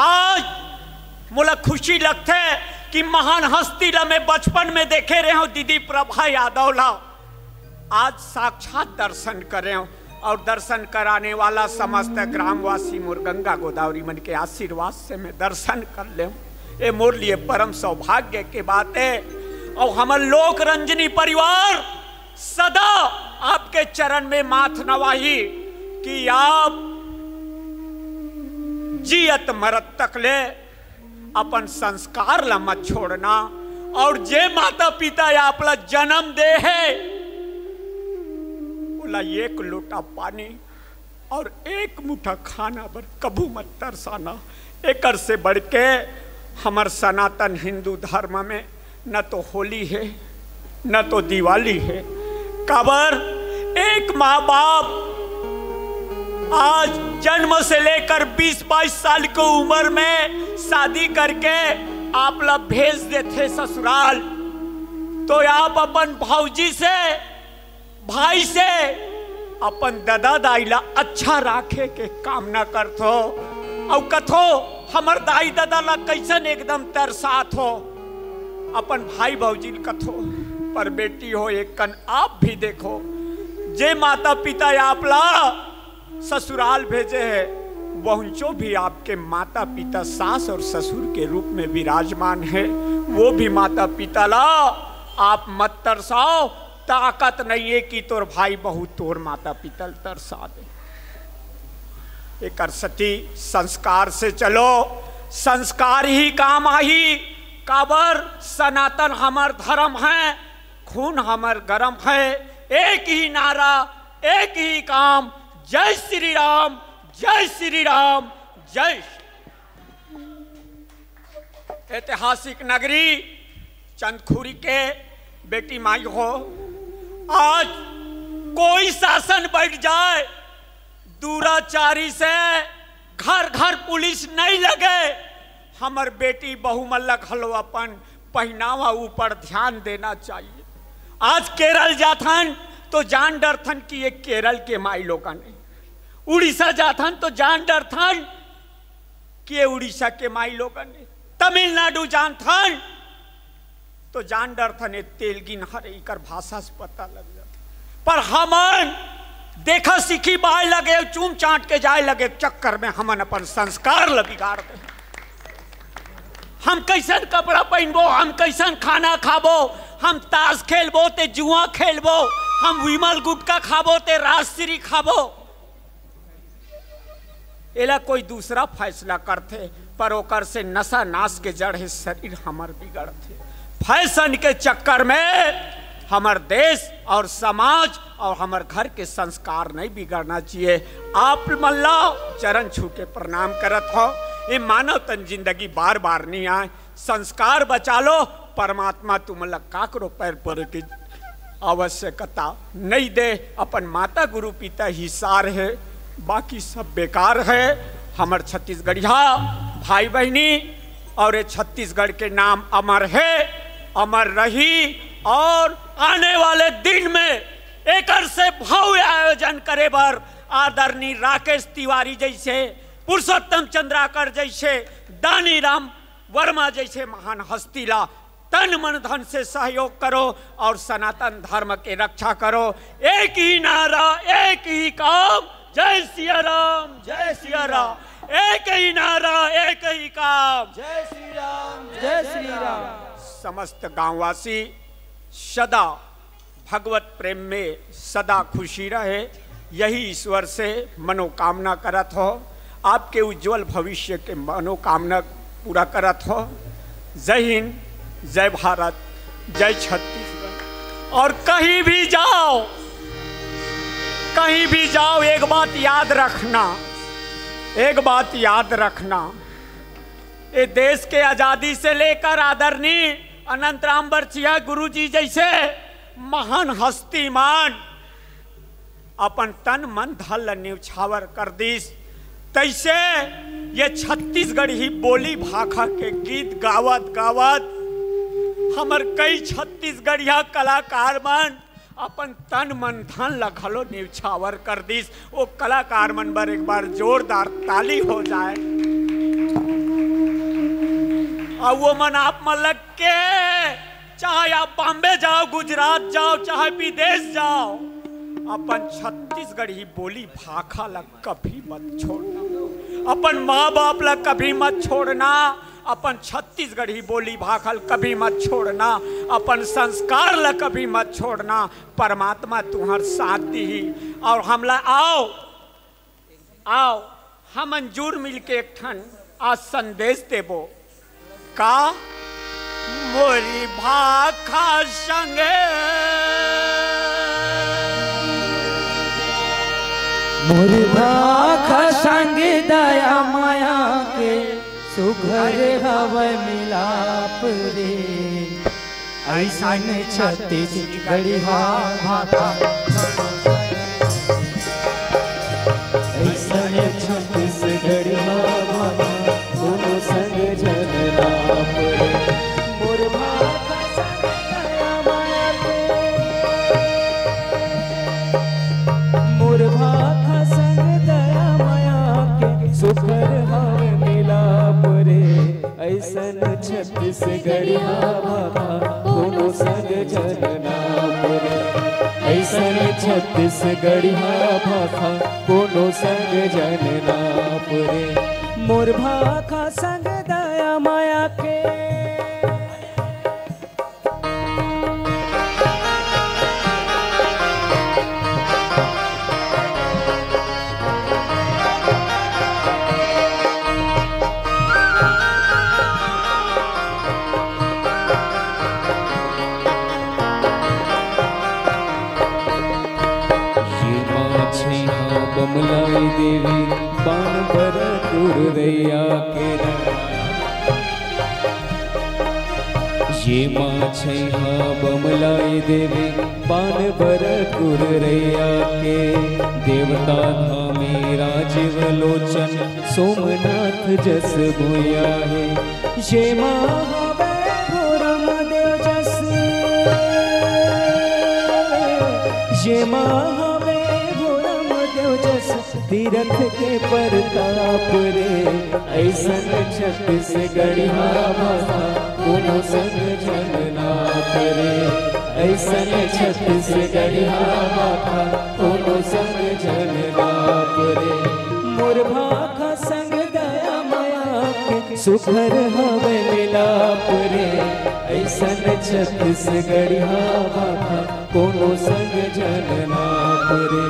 आज मोला खुशी लगथे कि महान हस्ती ला मैं बचपन में देखे रहे हूं, दीदी प्रभा यादव ला आज साक्षात दर्शन करे हूं। और दर्शन कराने वाला समस्त ग्रामवासी मोर गंगा गोदावरी मन के आशीर्वाद से मैं दर्शन कर ले। ये मोर लिए परम सौभाग्य के बात है। और हमर लोक रंजनी परिवार सदा आपके चरण में माथ नवाही कि आप जियत मरत तक ले अपन संस्कार ला मत छोड़ना। और जे माता पिता आपला जन्म दे है, ओला एक लोटा पानी और एक मुठा खाना बर कभू मत तरसाना। एकर से बढ़ के हमर सनातन हिंदू धर्म में न तो होली हे, न तो दिवाली हे। काबर एक माँ बाप आज जन्म से लेकर बीस बाईस साल के उम्र में शादी करके आप ला भेज देथे ससुराल, तो आप अपन भौजी से, भाई से, अपन ददा दाई ला अच्छा राखे के कामना करथो। अउ कथो, "हमर दाई ददा ला कइसन एकदम तरसात हो।" अपन भाई भौजी ल कथो, पर बेटी हो, एक कन आप भी देखो, जे माता पिता आप ला ससुराल भेजे हे, वहुंचो भी आपके माता पिता, सास और ससुर के रूप में विराजमान हे। वो भी माता पिता ला आप मत तरसाओ। ताकत नहीं है कि तोर भाई बहू तोर माता पिता ल तरसा दे। एकर सेती संस्कार से चलो, संस्कार ही काम आही। काबर सनातन हमर धर्म है, खून हमर गरम है। एक ही नारा, एक ही काम, जय श्री राम, जय श्री राम, जय श्री ऐतिहासिक नगरी चंदखुरी के बेटी माई हो, आज कोई शासन बैठ जाए, दुराचारी से घर घर पुलिस नहीं लगे, हमर बेटी बहू मन ल घलो अपन पहनावा ऊपर ध्यान देना चाहिए। आज केरल जाथन तो जान डरथन कि ये केरल के माई लोगन हे, उड़ीसा जाथन तो जान डरथन कि ये उड़ीसा के माई लोगन हे। तमिलनाडु जानथन तो जान डरथन, ये तेलगिन हरे, इकर भाषा से पता लग जाथे। पर हमन देखा सीखी बाय लगे, चूम चाट के जाय लगे चक्कर में हमन अपन संस्कार ल बिगाड़ दे। हम कैसन कपड़ा पहनबो, हम कैसन खाना खाबो, हम ताश खेलबो ते जुआ खेलबो, हम विमल गुटखा खाबो ते राजश्री खाबो। एला कोई दूसरा फैसला करथे, पर ओकर से नशा नाश के जड़ हे शरीर हमर बिगड़थे। फैशन के चक्कर में हमर देश और समाज और हमर घर के संस्कार नहीं बिगड़ना चाहिए। आप मन ला चरण छू के प्रणाम करत हो। ये मानव तन जिंदगी बार बार नहीं आए, संस्कार बचा लो। परमात्मा तुमन ला काकरो पैर परे के आवश्यकता नहीं दे। अपन माता गुरु पिता ही सार है, बाकी सब बेकार है। हमर छत्तीसगढ़िया भाई बहिनी और ये छत्तीसगढ़ के नाम अमर है, अमर रही। और आने वाले दिन में एकर से भव्य आयोजन करे बर आदरणीय राकेश तिवारी जैसे, पुरुषोत्तम चंद्राकर जैसे, दानी राम वर्मा जैसे महान हस्ती ला तन मन धन से सहयोग करो और सनातन धर्म के रक्षा करो। एक ही नारा, एक ही काम, जय सिया राम, जय सिया राम। एक ही नारा, एक ही काम। जय श्री राम, जय श्री राम। समस्त गांववासी सदा भगवत प्रेम में सदा खुशी रहे, यही ईश्वर से मनोकामना करत हो। आपके उज्जवल भविष्य के मनोकामना पूरा करत हो। जय हिंद, जय भारत, जय छत्तीसगढ़। और कहीं भी जाओ, कहीं भी जाओ, एक बात याद रखना, एक बात याद रखना, ये देश के आजादी से लेकर आदरणीय अनंत राम बरछिया गुरु जी जैसे महान हस्ती मन अपन तन मन धन ल न्यौछावर कर दिस, तैसे ये छत्तीसगढ़ी बोली भाखा के गीत गावत गावत हमर कई छत्तीसगढ़िया कलाकार मन अपन तन मन धन ल घलो न्यौछावर कर दिस। वो कलाकार मन बर एक बार जोरदार ताली हो जाए। अउ वो मन आप मन ल के, चाहे आप बॉम्बे जाओ, गुजरात जाओ, चाहे विदेश जाओ, अपन छत्तीसगढ़ी बोली भाखा ल कभी मत छोड़ना। अपन माँ बाप ल कभी मत छोड़ना। अपन छत्तीसगढ़ी बोली भाखा ल कभी मत छोड़ना। अपन संस्कार ल कभी मत छोड़ना। परमात्मा तुहर साथ दिही। और हमला आओ, आओ, हमन जुड़ मिल के एक ठन आज संदेश देबो। का मोरी भाखा संगे मोर भाखा संग दया मया के सुघर हवय मिलाप रे। अइसन छत्तीसगढ़िया भाखा, अइसन छत्तीसगढ़िया भाखा कोनो संग झन नाप रे। मोर भाखा संग दया मया के, मोर भाखा संग दया मया के सुघर हवय मिलाप रे। अइसन छत्तीसगढ़िया भाखा कोनो संग झन नाप रे। अइसन छत्तीसगढ़िया भाखा कोनो संग झन नाप रे। मोर भाखा संग दया मया के। ये माँ छैहा बमलाई देवी, पान बर टुरैया के रंग। ये माँ छैहा बमलाई देवी, पान बर टुरैया के। देवता धामी राजीव लोचन, सोमनाथ जस भुइयाँ हे। ये माँ हवे भोरम देव जस, ये माँ हवे भोरम देव जस, तीरथ के परताप रे। अइसन छत्तीसगढ़िया भाखा कोनो संग झन नाप रे। अइसन छत्तीसगढ़िया भाखा कोनो संग झन नाप रे। मोर भाखा संग दया मया के सुघर हवय मिलाप रे। अइसन छत्तीसगढ़िया भाखा कोनो संग झन नाप रे।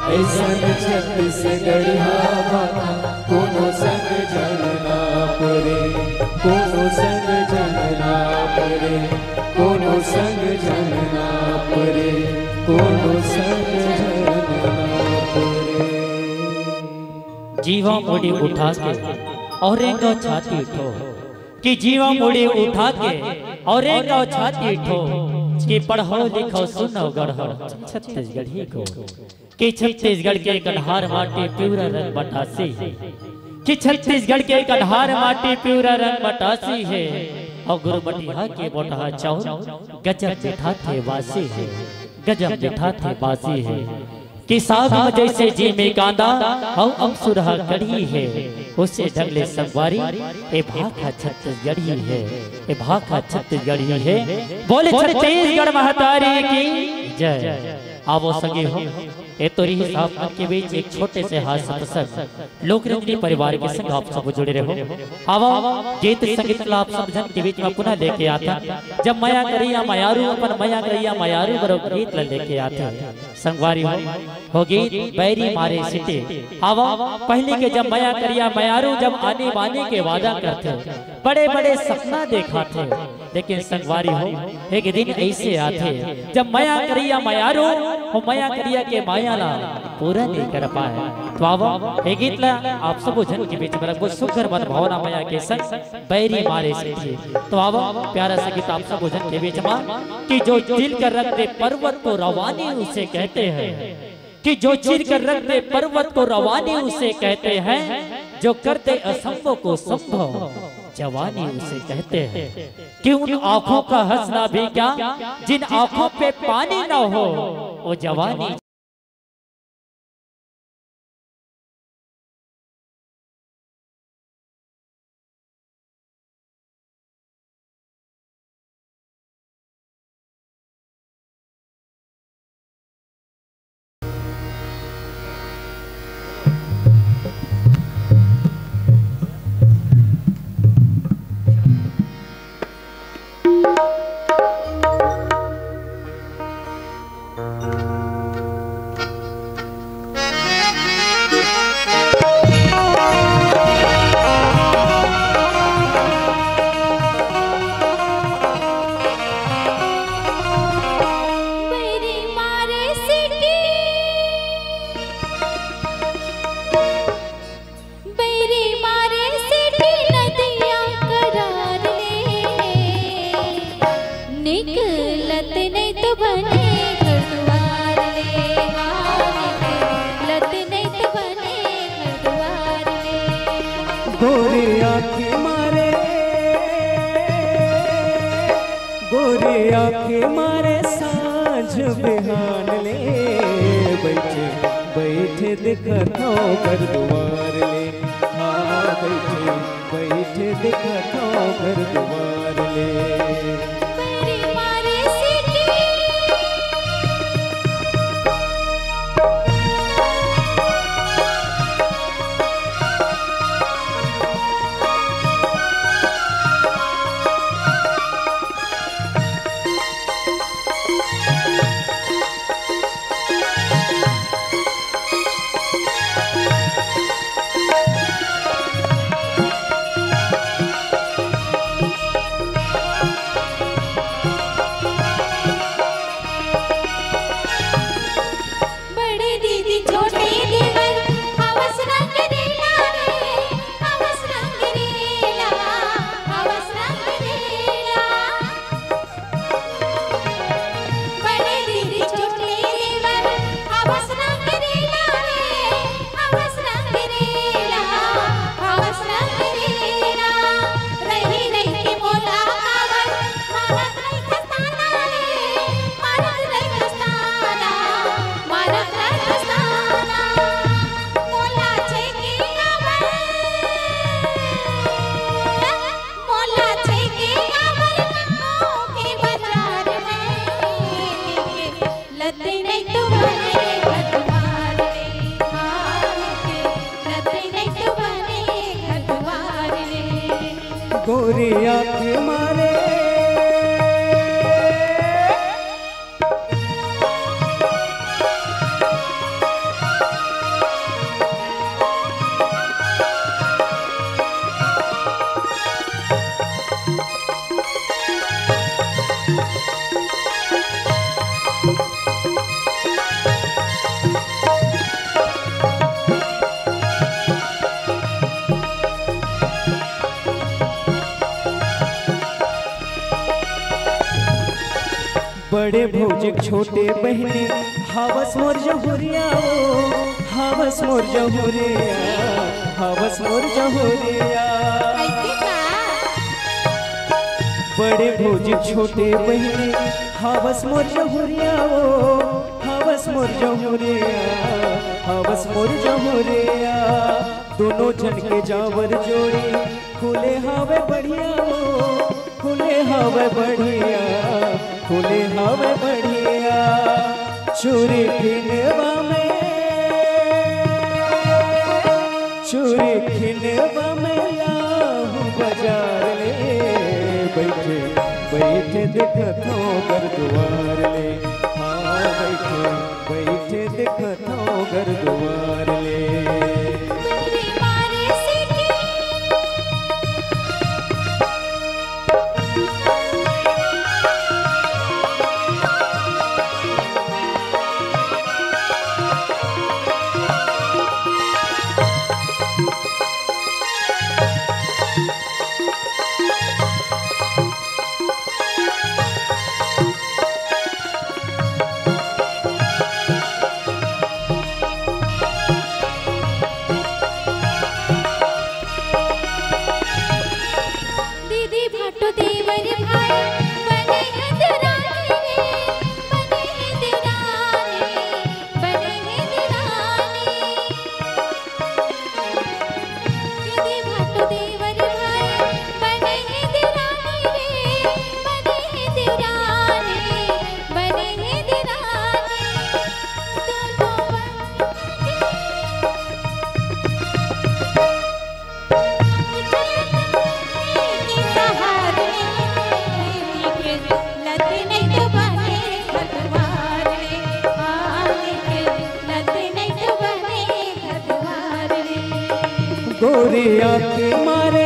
अइसन छत्तीसगढ़िया भाखा कोनो संग झन नाप रे। कोनो संग झन नाप रे। कोनो संग झन नाप रे। कोनो संग झन नाप रे। जीवा मुड़ी उठा के अउ रेंगा छाती ठो, कि जीवा मुड़ी उठा के अउ रेंगा छाती ठो, कि पढ़व लिखव सुनव गढ़व छत्तीसगढ़ी को, कि छत्तीसगढ़ के कन्हार माटी पिवरा रंग मटासी हे, कि छत्तीसगढ़ के कन्हार माटी पिवरा रंग मटासी हे, अउ गुरमटिहा के मोटहा चाउर गजब मिठाथे बासी हे, गजब मिठाथे बासी हे। कि साग म जइसे जीमे कांदा, अउ अमसुरहा कढ़ी हे, ओइसे ढंग ले संगवारी, ए भाखा छत्तीसगढ़ी हे, ए भाखा छत्तीसगढ़ी हे। बोले छत्तीसगढ़ महतारी की जय। आवव संगी हो, ए तोरी हिसाब मन के बीच एक छोटे से हास्य प्रसंग। लोक रंजनी परिवार के संग आप सब जुड़े रहो। आवव, गीत संगीत ला आप सब झन के बीच म पुनः लेके आथन। जब मया करिया मयारू अपन मया करिया मयारू बर गीत ला लेके आथे। संगवारी हो, हो गीत बैरी मारे सिटी। आवव, पहिली के जब मया करिया मयारू जब आनी बानी के वादा करथे, बड़े-बड़े सपना देखाथे, लेकिन संगवारी हो, एक दिन अइसे आथे, जब मया करिया मयारू हो, मया करिया के मया ला पूरा नइ कर पाय। त आवव, ए गीत ला आप सबो झन के बीच म रखबो, सुघर मन भावना मया के संग बैरी मारे सिटी। त आवव, प्यारा सा गीत आप सबो झन के बीच म, कि जो चीर कर रख दे पर्वत को रवानी उसे कहते हैं। कि जो चीर कर रख दे पर्वत को रवानी उसे कहते हैं, जो कर दे असंभव को संभव जवानी उसे कहते हैं। कि उन आंखों का हंसना भी क्या, जिन आंखों पे पानी ना हो, वो जवानी आँखी मारे, गोरी आँखी मारे, सांझ बिहान ले बैठे, बैठे देखत हौं घर दुआर ले। हाँ, बैठे, बैठे देखत हौं घर दुआर ले। बड़े दीदी छोटे देवर, हवस रंग रेला रे, हवस रंग रेला, हवस रंग रेला। बड़े दीदी छोटे देवर, हवस रंग रेला रे, हवस रंग रेला, हवस रंग रेला। रही रही के मोला काबर, मारत रही खस्ताना रे, मारत रही खस्ताना, मारत रही खस्ताना। मोला छेके काबर, मोला छेके काबर गाँव के बाजार में। लते नहीं तो बने घर दुआर रे, हाँ, लते नहीं तो बने घर दुआर रे। गोरी आँखी मारे। बड़े भौजी के छोटे बहिनी, हवस मोर जहुरिया ओ, हवस मोर जहुरिया, हवस मोर जहुरिया। ऐसे का? बड़े भौजी के छोटे बहिनी, हवस मोर जहुरिया ओ, हवस मोर जहुरिया, हवस मोर जहुरिया। दोनों झन के जांवर जोड़ी, खुले हवे बढ़िया ओ, खुले हवे बढ़िया, खुले हवे बढ़िया। चूरी किनवा में, चूरी किनवा में लाहू बाजार ले। बैठे, बैठे देखत हौं घर दुआर ले। हाँ, बैठे, बैठे देखत हौं घर दुआर ले। दीदी भाटो देवर भाई, बने हैं देरानी रे, बने हैं देरानी, बने हैं देरानी। दीदी भाटो देवर भाई, बने हैं देरानी रे, बने हैं देरानी, बने हैं देरानी। दोनों बन के गोरी आँखी मारे।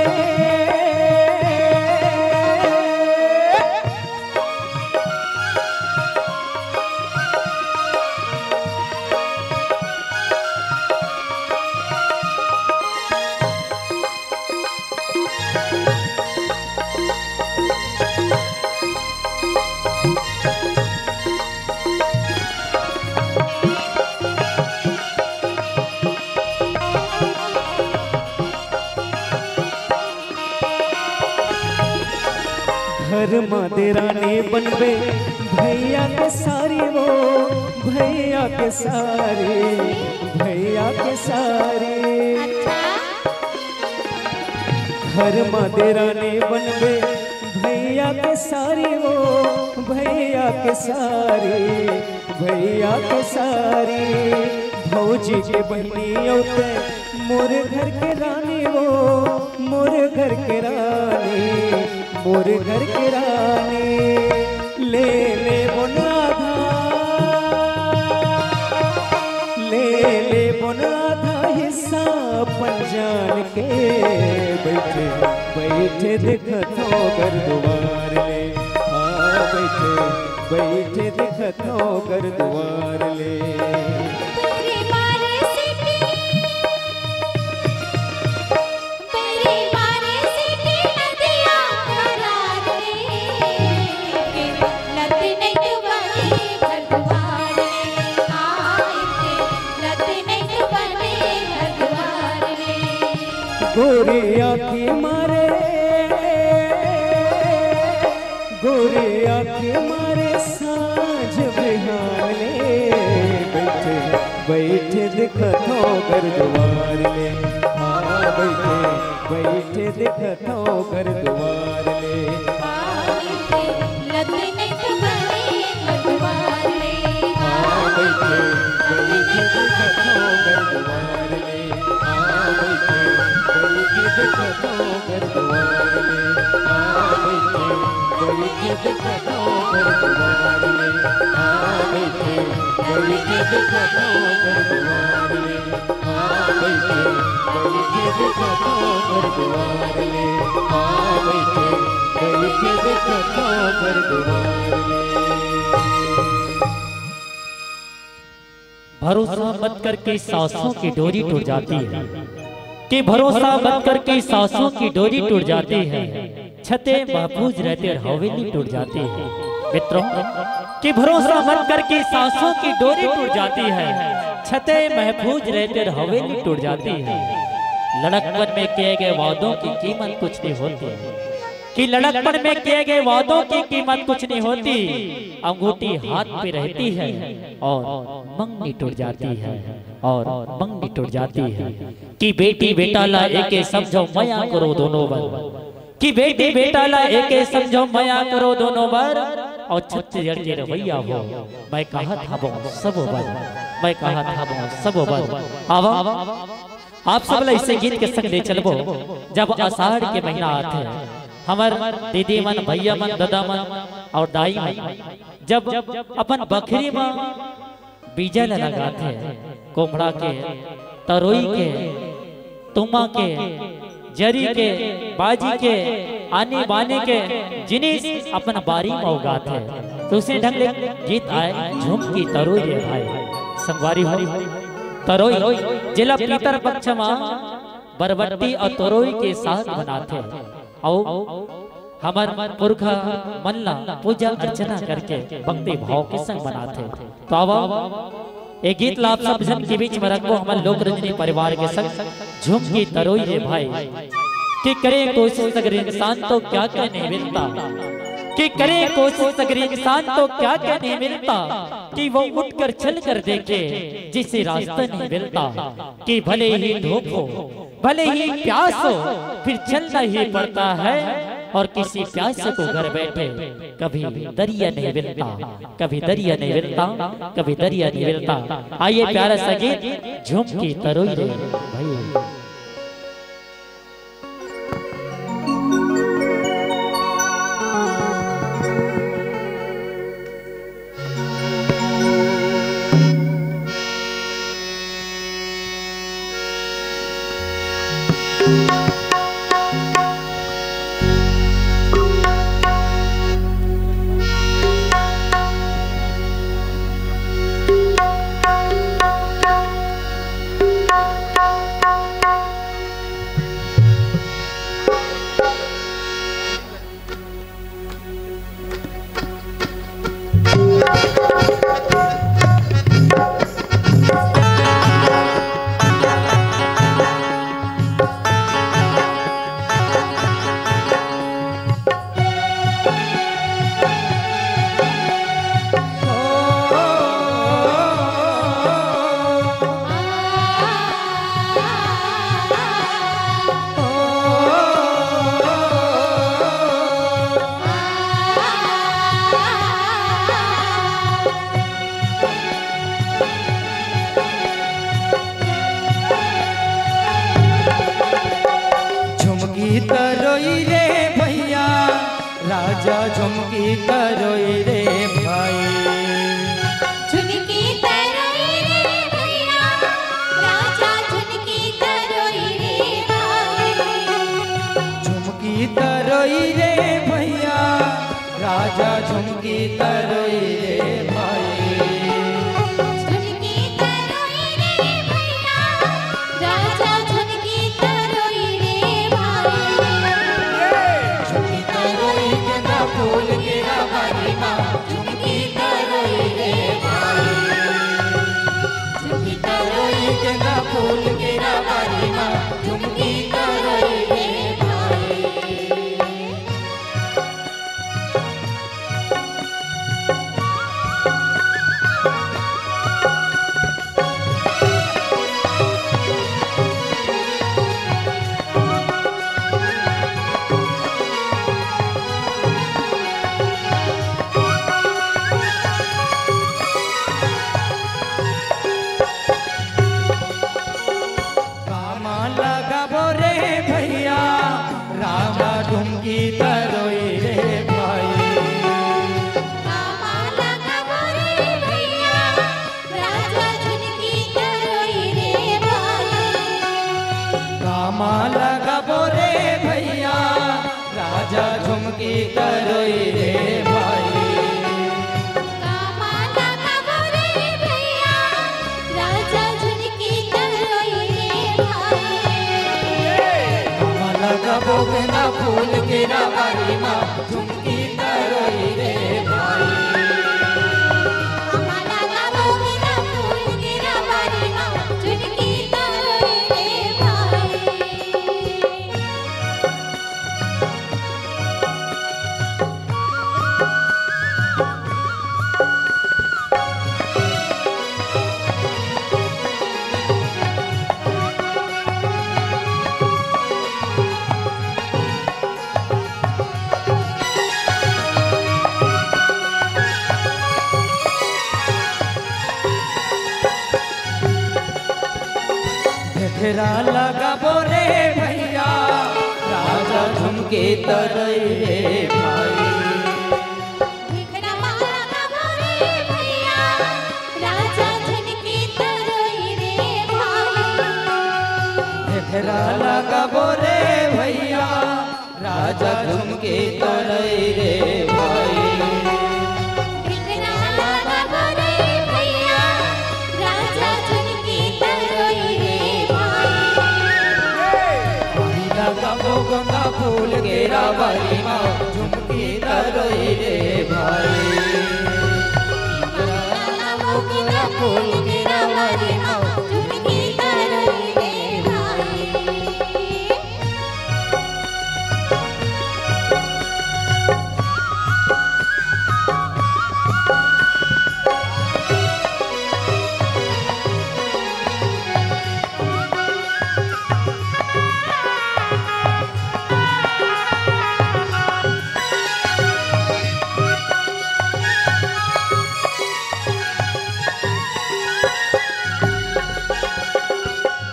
घर मा देरानी बनबे भैया के सारी वो, भैया के सारी, भैया के सारी। अच्छा। घर मा देरानी बनबे भैया के सारी वो, भैया के सारी, भैया के सारी। भौजी के बहिनी औते मोर घर के रानी वो, मोर घर के रानी, मोर घर के रानी। ले ले बोन आधा, ले ले बोन आधा हिस्सा अपन जान के। बैठे बैठे देखत हो घर दुआर ले, हाँ, बैठे बैठे देखत हो घर दुआर ले। तेरे मारे सिटी, तेरे मारे सिटी नदिया करार ले। लत नहीं तो बने घर दुआर ले, आए थे, लत नहीं तो बने घर दुआर ले। गोरी आँखी मारे, गोरी आँखी मारे साँझ बिहान ले। बैठे बैठे देखत हो घर दुआर ले, हाँ, बैठे बैठे देखत हो घर दुआर ले। लत नहीं तो बने घर दुआर ले। हाँ, बैठे बैठे देखत हो घर दुआर ले। हाँ, बैठे बैठे देखत हो घर दुआर ले। हाँ, बैठे बैठे देखत हो घर दुआर ले। हाँ, बैठे बैठे देखत हो घर दुआर ले। हाँ, बैठे बैठे देखत हो घर दुआर ले। हाँ, बैठे बैठे देखत हो घर दुआर ले। भरोसा मत करके सांसों की डोरी टूट जाती है, कि भरोसा मत करके सांसों की डोरी टूट जाती है, छते महफूज रहते और हवेली टूट जाती है। मित्रों, कि भरोसा मत करके सांसों की डोरी टूट जाती है, छते महफूज रहते और हवेली टूट जाती है। लड़कपन में किए गए वादों की कीमत कुछ नहीं होती, कि लड़कपन में किए गए वादों की कीमत कुछ नहीं होती। अंगूठी हाथ पे रहती है और मंगनी टूट जाती है, और मंगनी टूट जाती है। कि बेटी बेटा ला एके समझो, मया करो दोनों बर। कि बेटी बेटा ला एके समझो, मया करो दोनों बर। और छत्तीसगढ़ के रवैया हो, मैं कहा था वो सब बर, मैं कहा था वो सब बर। आवा, आप सब ला ऐसे गीत के संग ले चलबो। जब आषाढ़ के महीना आथे, हमर दीदी मन, भैया मन, दादा मन और दाई मन जब अपन बखरी म बीजा ल लगाथे, कोमड़ा के, तरोई के, तुमा के, जरी के, बाजी के, आनी बानी के जिनिस अपन बारी म उगाथे। तो उसे ढंग ले गीत आय, झुमकी तरोई रे भाई, संगवारी हो। तरोई जेला पितर पक्ष म बरबट्टी अउ तरोई के साग बनाथे। अउ हमर पुरखा मन ला पूजा अर्चना करके भक्ति भाव के संग बनाथे। तो आवा, ए गीत ला आप सब झन के बीच में रखबो, हमर लोक रंजनी परिवार के संग झुमकी तरोई रे भाई। कि करे कोशिश अगर इंसान तो क्या क्या नहीं मिलता, कि करे कोशिश अगर इंसान तो क्या क्या नहीं मिलता, कि वो उठकर चल कर देखे जिसे रास्ता नहीं मिलता। कि भले ही धूप हो, भले ही प्यास हो, फिर चलना ही पड़ता है। और किसी प्यासे को घर बैठे कभी दरिया नहीं मिलता, कभी दरिया नहीं मिलता, कभी दरिया नहीं मिलता। आइए प्यारा सा गीत झुमकी तरोई रे भाई। तरोई रे भैया, राजा झुमकी तरोई रे भाई। झुमकी तरोई रे भैया, राजा झुमकी तरोई रे भाई। झुमकी तरोई रे भैया, राजा झुमकी तरोई रे भाई। झुमकी तरोई रे भैया, राजा झुमकी तरोई रे भाई। झुमकी तरोई गेंदा फूल के राबारी माँ, झुमकी तरोई रे भाई। झुमकी तरोई गेंदा फूल के राबारी माँ, झुमकी तरोई रे भाई। कामा लगाबो रे भैया, राजा झुमकी तरोई रे भाई। कामा लगाबो रे भैया, राजा झुमकी तरोई रे भाई। कामा लगाबो रे भैया, राजा झुमकी तरोई रे भाई। कामा लगाबो रे भैया, राजा झुमकी तरोई रे भाई। कामा लगाबो गेंदा फूल के राबारी माँ, झुमकी तरोई रे भाई। कामा लगाबो गेंदा फूल के राबारी माँ, झुमकी तरोई रे भाई। घेरा लगाबो रे भैया, राजा झुमकी तरोई रे भाई। घेरा लगाबो रे भैया, राजा झुमकी तरोई रे भाई। घेरा लगाबो रे भैया, राजा झुमकी तरोई रे भाई। घेरा लगाबो रे भैया, राजा झुमकी तरोई रे भाई। पानी लगाबो गेंदा फूल के राबारी माँ, झुमकी तरोई रे भाई। पानी लगाबो गेंदा फूल के राबारी माँ, झुमकी तरोई रे भाई।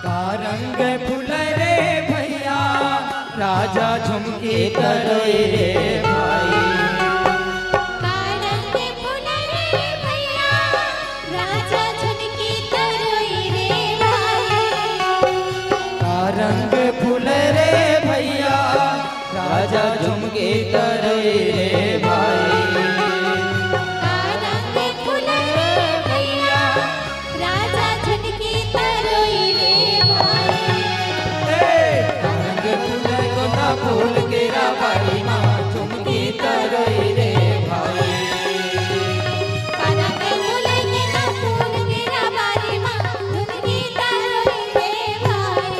का रंग फूल रे भैया, राजा झुमकी तरोई रे भाई। का रंग फूल रे भैया, राजा झुमकी तरोई रे भाई। का रंग फूल रे भैया, राजा झुमकी तरोई रे भाई। का रंग फूल रे भैया, राजा झुमकी तरोई रे भाई। ए, का रंग फूल गेंदा फूल के राबारी माँ, झुमकी तरोई रे भाई। का रंग फूल गेंदा फूल के राबारी माँ, झुमकी तरोई रे भाई।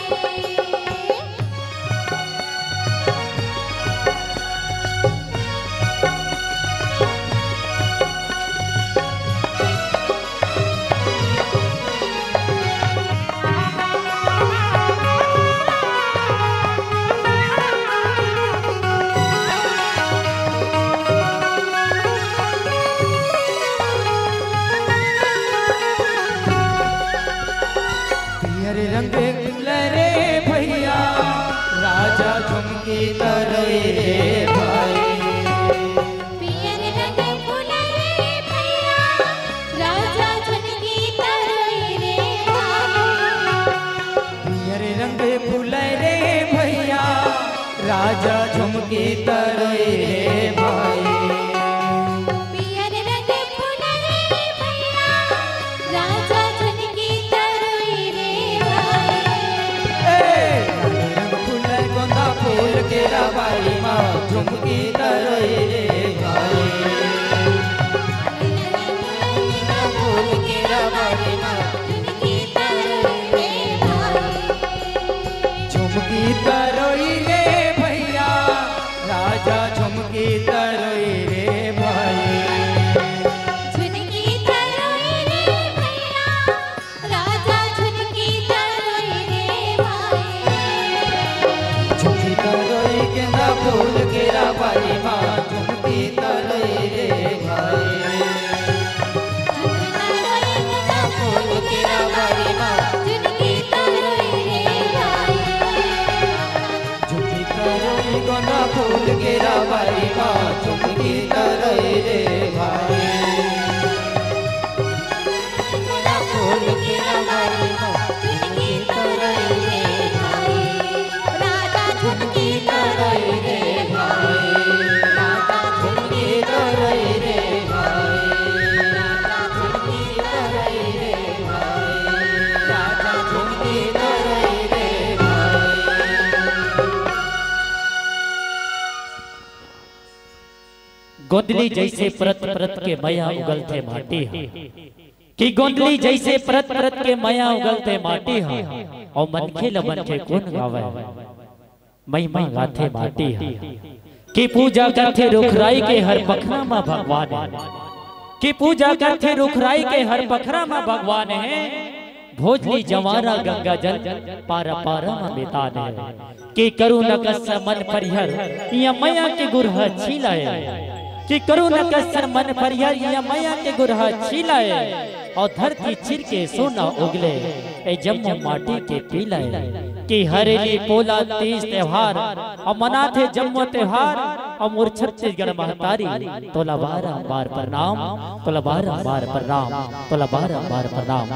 तरोई रे भाई। पियर रंग फुलई रे भैया, राजा झुनकी तरोई रे भाई। पियर रंग फुलई रे भैया, राजा झुमकी तरोई रे भाई। पियर रंग फुलई रे भैया, राजा झुनकी तरोई रे भाई। ए, रंग फूल गोंदा फूल के रवारी माँ झुमकी तरोई रे भाई। फूल के रवारी माँ झुमकी तरोई रे भाई। झुमकी तरोई रे भैया, राजा झुमकी तरोई रे भाई। झुनकी तरोई रे भैया, राजा झुनकी तरोई रे भाई। झुमकी तरोई गेंदा फूल के रवारी माँ झुमकी तरोई रे भाई। झुमकी तरोई गेंदा फूल के रवारी माँ झुनकी तरोई रे भाई। झुमकी तरोई गोंदा फूल के रवारी माँ झुमकी तरोई रे भाई। गोंदा फूल के रवारी माँ झुमकी तरोई रे भाई। राजा झुमकी तरोई रे भाई। राजा झुमकी तरोई रे भाई। राजा झुमकी तरोई रे भाई। राजा झुमकी तरोई रे भाई। गोंदली जइसे परत परत के मया उगलथे माटी ह, कि गोंदली जइसे परत परत के मया उगलथे माटी ह, अउ मनखे ल मनखे कोन गावय? महिमा गाथे माटी ह, कि पूजा करथे रुखराई के हर पखरा म भगवान हे, कि पूजा करथे रुखराई के हर पखरा म भगवान हे। भोजली जंवारा गंगा जल पारा पारा म बेतान हे। के करू न कस मन परिहर, इया मया के गुरहा छीला हे। के करू न कस मन परिहर, इया मया के गुरहा छीला हे। अउ धरती चिर के सोना उगले, ए जम्मो माटी के पीला हे। के हरेली पोला तीज त्योहार, अउ मनाथे जम्मो त्योहार, अउ मोर छत्तीसगढ़ महतारी, तोला बारंबार प्रणाम, तोला बारंबार प्रणाम, तोला बारंबार प्रणाम।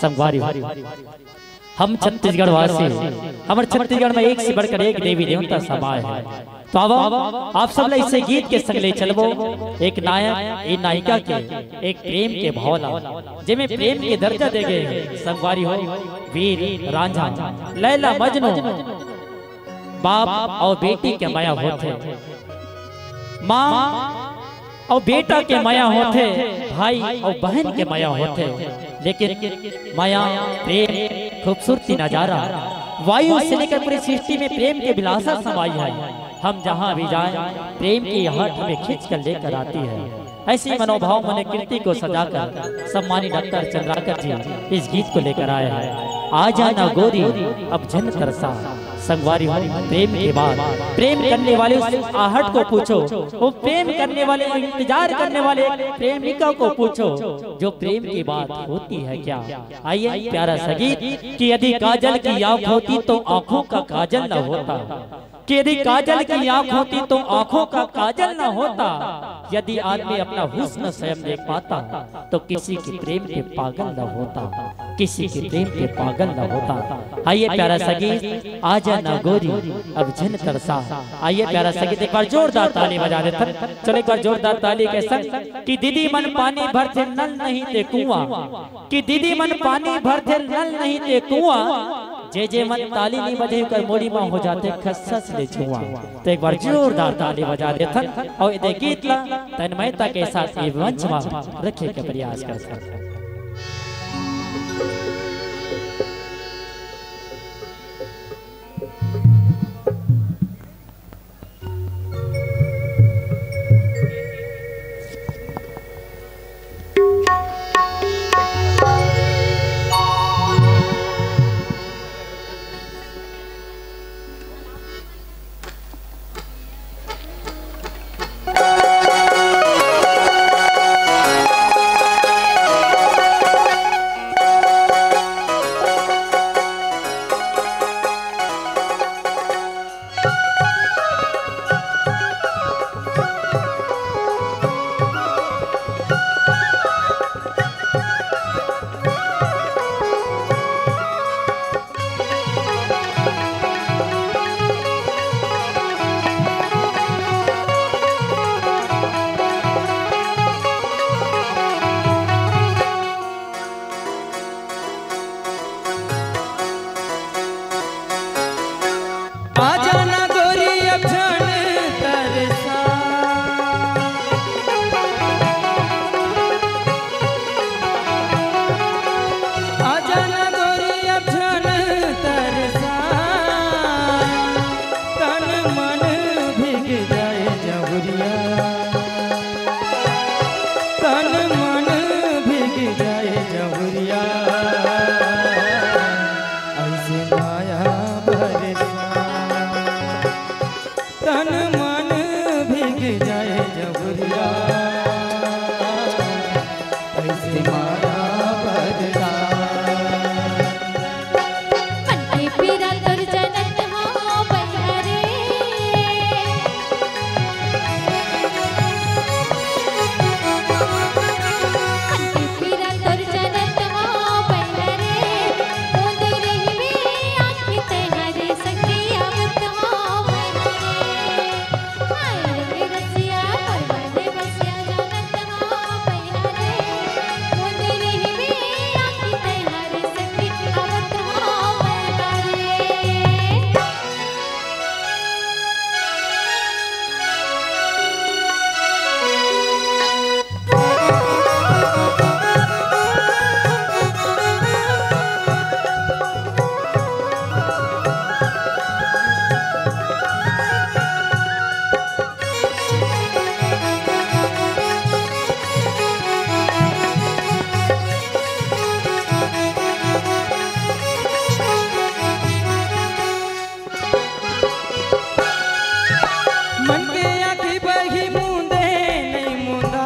संगवारी हो, हम छत्तीसगढ़ वासी, हमर छत्तीसगढ़ में एक से बढ़कर एक देवी देवता समाए हे। तो आवव, आप सब ला इसे गीत के संग ले चलबो। एक नायक, एक नायिका के, एक प्रेम के भाव ला, जेमे प्रेम के दर्जा दे गए हे। संगवारी हो, वीर, रांझा, लैला, मजनू, बाप अउ बेटी के मया होथे, माँ अउ बेटा के मया होथे, भाई अउ बहन के मया होथे, लेकिन मया, प्रेम, खूबसूरती, नजारा, वायु से लेकर पूरी सृष्टि में प्रेम के विलासा समाई है। हम जहाँ भी जाएं, प्रेम की आहट हमें खींच कर लेकर आती है। ऐसी मनोभाव मने कृति को सजाकर सम्मानित डॉक्टर चंद्राकर जी इस गीत को लेकर आए हैं। आजा ना गोरी, अब झन तरसा। संगवारी हो, प्रेम के बाद, प्रेम करने वाले उस आहट को पूछो, वो प्रेम करने वाले, इंतजार करने वाले प्रेमिका को पूछो, जो प्रेम की बात होती है क्या? आइए, प्यारा सा गीत कि यदि काजल की आंख होती तो आंखों का काजल न होता, कि यदि काजल की आंख होती तो आंखों का काजल न होता, यदि आदमी अपना हुस्न स्वयं देख पाता तो किसी के प्रेम पे पागल न होता, किसी के प्रेम पे पागल न होता। आइए प्यारा सा गीत, आजा ना गोरी अब झन तरसा। आइए प्यारा सा गीत, एक बार जोरदार ताली बजा देथन। चलो एक बार जोरदार ताली के संग कि दीदी मन पानी भरथे नल नहीं ते कुआं, कि दीदी मन पानी भरथे नल नहीं ते कुआं, जे जे मन ताली नहीं बजे कर मोड़ी मा हो जाथे खसखस ले छुआ। तो एक बार जोरदार ताली बजा देथन अउ ए दे गीत ला तन्मयता के साथ ये मंच मा रखे के प्रयास करथन। तन मन भीग जाए जहुरिया, ऐसे मारा बरसात। मन के पीरा तोर जनत हो बहिरा रे। मन के पीरा तोर जनत हो बहिरा रे। रोंदे रहिबे आँखी तैहारे सखी आवत हो बहिरा रे। मन के आँखी बही मुंदे नहीं मुंदा।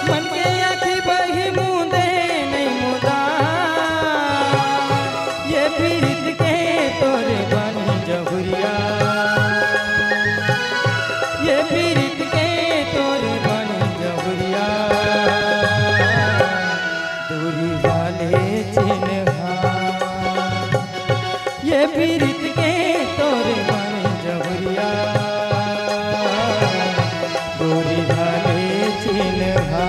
मन के आँखी बही मुंदे नहीं मुंदा। ये पीरित के तोरे बनी जहुरिया। ये पीरित के तोरे बनी जहुरिया। दूरी वाले चिन्हा। ये पीरित के तोरे बने जहुरिया, दूरी वाले चिन्हा।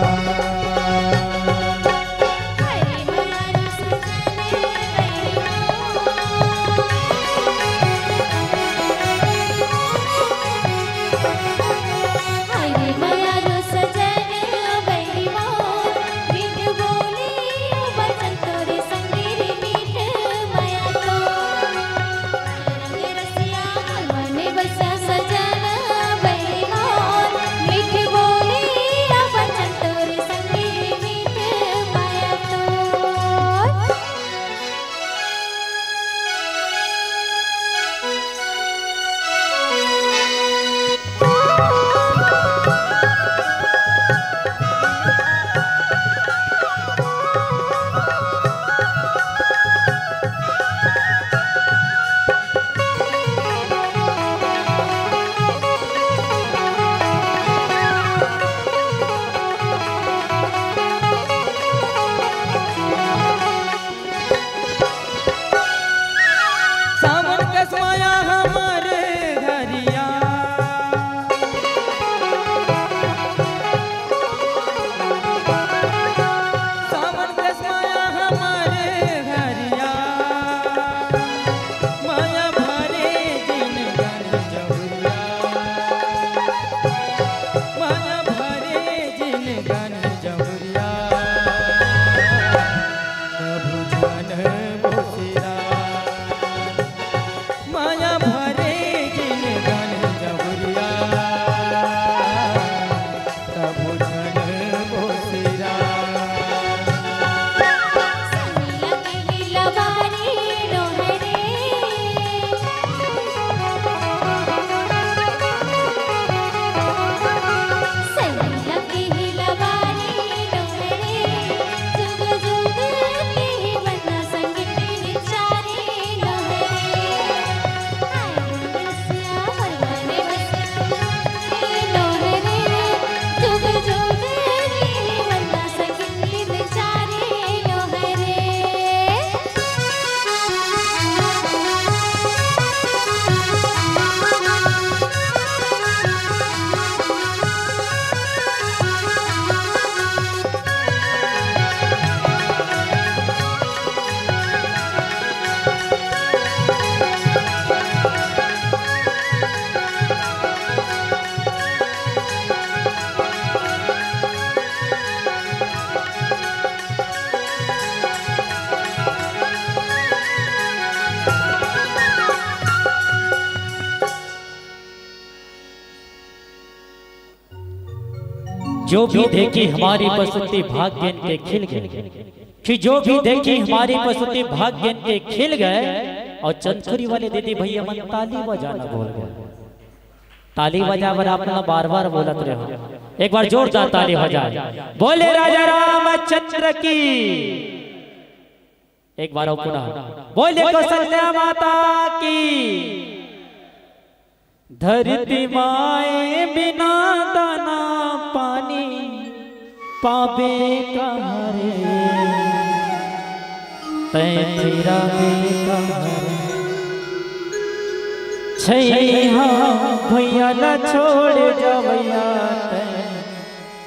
सावन कस माया हमर घरिया। सावन कस माया हमर घरिया। माया भरे जिनगन जहुरिया। माया भरे जिनगन जहुरिया। कभू झन बोसिरा। माया भरे जिनगन जहुरिया, कभू झन बोसिरा। जो भी देखी हमारी बसंती भाग्यन के खिल गए। कि जो भी देखी हमारी प्रस्तुति भाग्य इनके खिल गए। और चंदखुरी वाले दीदी भैया मन ताली बजाना भूल गए। ताली बजा बर आप मन बार बार बोलत रहे हो, एक बार जोरदार ताली बजाए। बोले राजा रामचंद्र की। एक बार और पुनः बोले कौशल्या माता की। धरती माए बिना दाना पानी पाबे कहाँ रे, तैं थिराबे कहाँ रे। छैहा भुइयां ला छोड़ जवइया, तैं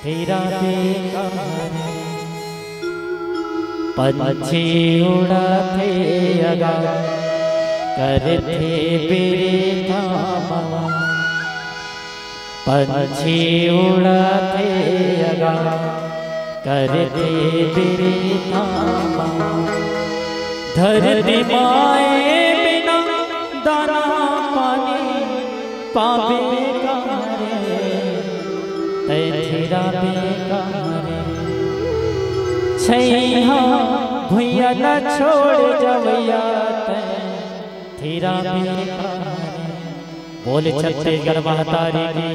थिराबे कहाँ रे। पंछी उड़ाथे अगा करथे बिरिथा मा। पंछी उड़ाथे अगा करथे बिरिथा मा। धरती माए बिना दाना पानी पाबे कहाँ रे, तैं थिराबे कहाँ रे। छैहा भुइयां ला छोड़ जवइया, तैं थिराबे कहाँ रे। बोले छत्तीसगढ़ महतारी की,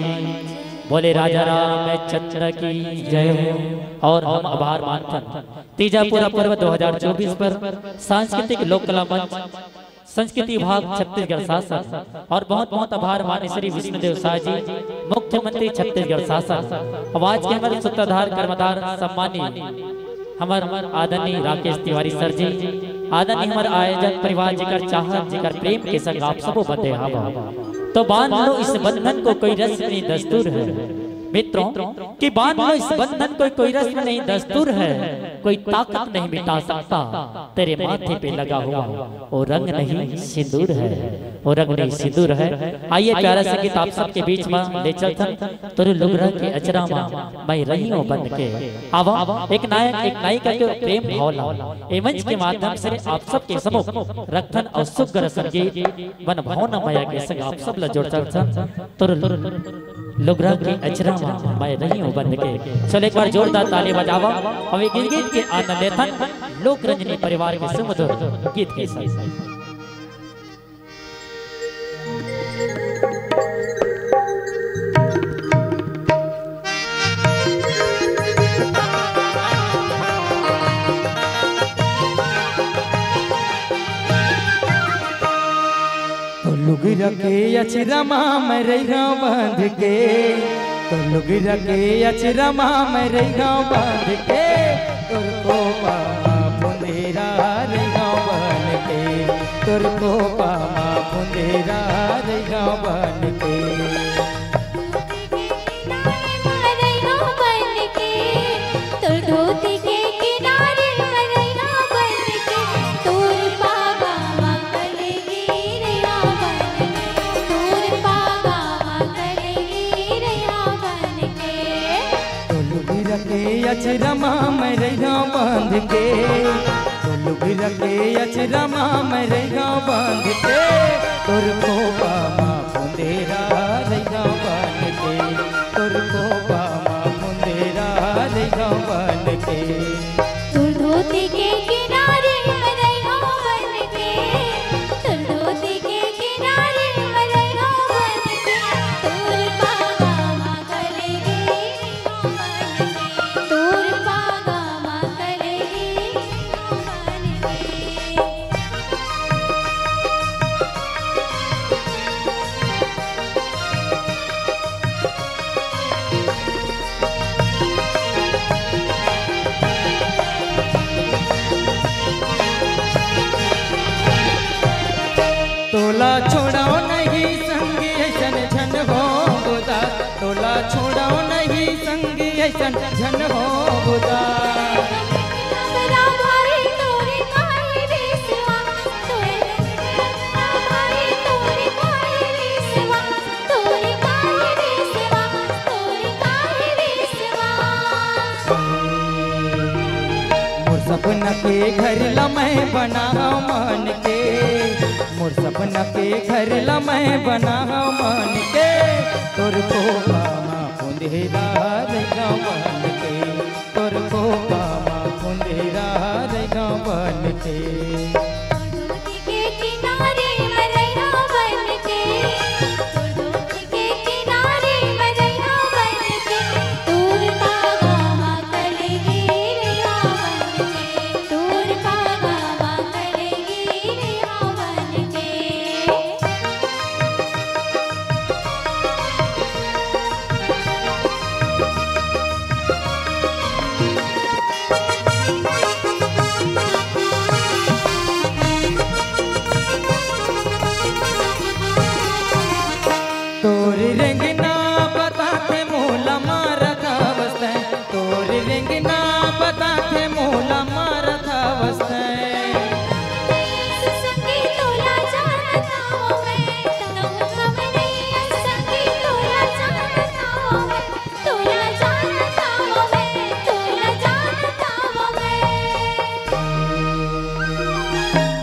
बोले राजा रामचंद्र की जय हो। और हम आभार मानथन तीजा पूरा पर्व दो हज़ार चउबीस पर सांस्कृतिक लोक कला मंच, संस्कृति विभाग छत्तीसगढ़ शासन और बहुत बहुत आभार माननीय श्री विष्णुदेव साय जी, मुख्यमंत्री छत्तीसगढ़ शासन। अब आज के हमर सूत्रधार कर्मधार सम्मानीय हमर आदरणीय राकेश तिवारी सर जी, आदरणीय हमर आयोजक परिवार जेकर चाहत जेकर प्रेम के संग आप सबो बंधे हावव। तो बांध लो इस बंधन को, कोई रस्म नहीं दस्तूर है। मित्रों, कि बांध लो इस बंधन को, कोई रस्म नहीं दस्तूर है, कोई ताकत नहीं मिटा सकता तेरे माथे पे लगा हुआ वो रंग नहीं सिंदूर है, वो रंग नहीं सिंदूर है। आइए प्यारा संगीत आप सबके बीच में ले चलथन। तोरे लुगरा के अचरा मा मैं रहियों बंध के। आवा, एक नायक एक नायिका के प्रेम भाव ला ए मंच के माध्यम से आप सबके सम्मुख रखथन और सुग्घर संगीत मन भावना मया के संग आप सब ला जोड़ चलथन। तोरे लुगरा के अचरा मा मैं रहियों बंध के। चलो एक बार जोरदार ताली बजावा, अब ये गीत के आनंद लेथन लोक रंजनी परिवार के सुमधुर गीत के साथ। तो लुगरा के अचरा मा मैं रहियों बंध के, तो लुगरा के अचरा मा मैं रहियों बंध के, तोर कोपा मा फुंदेरा रहियों बन के, तोर कोपा मा फुंदेरा रहियों बन के। तोर धोती के किनारे मरैया बन के, तोर पागा मा कलगी रहियों बन के, तोर पागा मा कलगी रहियों बन के। तो लुगरा के अचरा मा मैं रहियों बंध के, तो लुगरा के अचरा मा मैं रहियों बंध के, तोर कोपा मा फुंदेरा रहियों बन के, तोर कोपा मा फुंदेरा रहियों बन के। तोर धोती के किनारे मरैया बन के, तोर धोती के किनारे मरैया बन के, तोर पागा मा कलगी रहियों बन के, तोर पागा मा कलगी रहियों बन के। तोला छोड़ाओ नहीं संगी ऐसन झन हो बुदा, तोला छोड़ाओ नहीं संगी ऐसन झन हो बुदा। मोर सपना के घर ला मैं बनाहूं मन के, मोर सपना के घर ला मैं बनाहूं मन के, तोर कोपा मा फुंदेरा रहियों बन के, तोर कोपा मा अंधेरा रहिया बन के। तोर धोती के किनारे मैं रहिया बन के। तोर धोती के किनारे मैं रहिया बन के। तोर पागा मा कलेगी रहिया बन के। तोर पागा मा कलेगी रहिया बन के। तोर रेंगना बताथे मोला मारत हवस तैं, तोर रेंगना बताथे मोला मारत हवस तैं। संगी तोला जानत हवं मैं, तहु कब नइया संगी तोला जानत हवं मैं, तोला जानत हवं मैं, तोला जानत हवं मैं।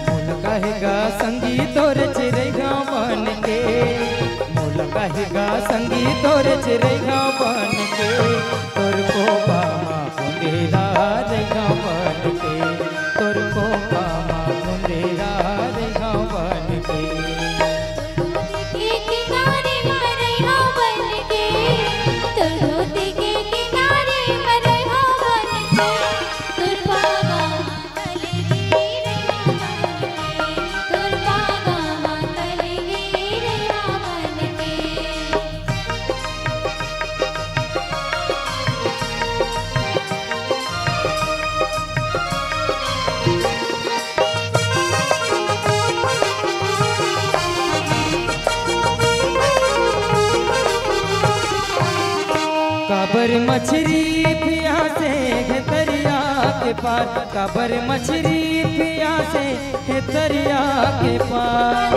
मोला कहे गा संगी तोर चिरैया बन के, मोला कहे गा संगी तोर चिरैया बन के, तोर कोपा मा अंधेरा रहिया बन के, तोर कोपा मा अंधेरा रहिया बन के। के किनारे मैं रहिया बन के, तोर धोती के किनारे मैं रहिया बन के, तोर पागा मा कलेगी रहिया बन के, तोर पागा मा कलेगी रहिया बन के। काबर मछरी प्यासे हे तरिया के पार, काबर मछरी प्यासे हे तरिया के पार।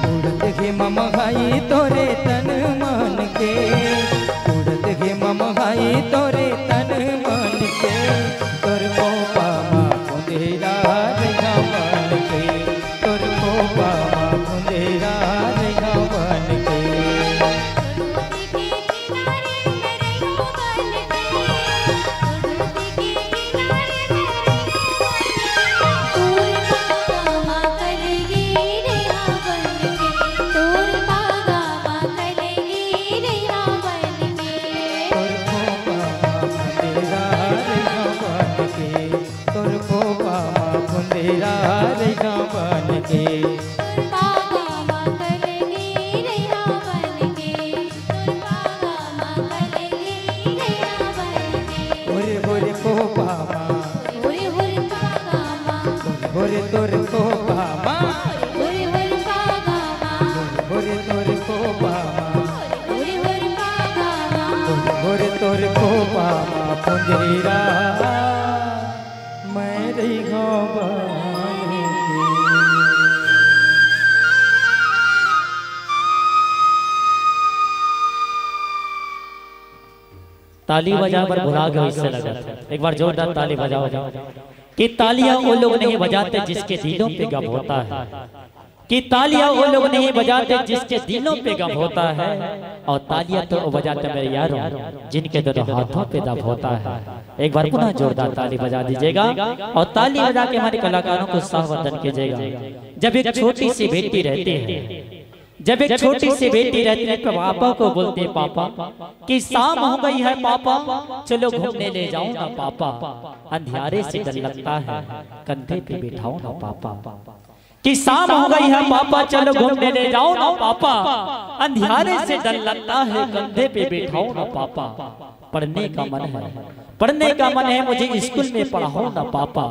उड़त हे ममहाई तोरे तन मन के, उड़त हे ममहाई तोरे तन मन के, तोर कोपा मा अंधेरा रहिया बन के, तोर कोपा मा अंधेरा रहिया बन के। तोर कोपा मा अंधेरा रहिया बन के, तोर कोपा मा अंधेरा रहिया बन के। तोर पागा मा कलेगी रहिया बन के, तोर पागा मा कलेगी रहिया बन के। होरे होरे कोपा मा, होरे होरे पागा मा, होरे होरे तोर कोपा मा, होरे होरे पागा मा, होरे तोर कोपा मा, होरे होरे पागा मा, होरे तोर कोपा मा पुंजरा। मैं रहिगों बन के। ताली बजा बर भुला गए, इससे लगा। एक बार जोरदार ताली बजाओ कि तालियां वो लोग नहीं बजाते जिसके दिलों पे गम होता है। कि तालियां वो लोग नहीं बजाते जिसके दिलों पे गम होता है, और तालियां तो वो बजाते मेरे यारों जिनके दोनों हाथों पे दम होता है। एक बार पुनः जोरदार ताली बजा दीजिएगा और ताली बजा के हमारे कलाकारों को उत्साहवर्धन कीजिएगा। जब एक छोटी सी बेटी रहती है, जब एक छोटी सी बेटी रहती है तो पापा को बोलती है, पापा, कि शाम हो गई है पापा, चलो घूमने ले जाओ ना पापा, अंधियारे से डर लगता है, कंधे पे बिठाओ ना पापा। कि शाम हो गई है पापा, चलो घूमने ले जाओ ना पापा, अंधियारे से डर लगता है, कंधे पे बैठाओ ना पापा। पढ़ने का मन है, पढ़ने का मन है मुझे, स्कूल में पढ़ाओ ना पापा।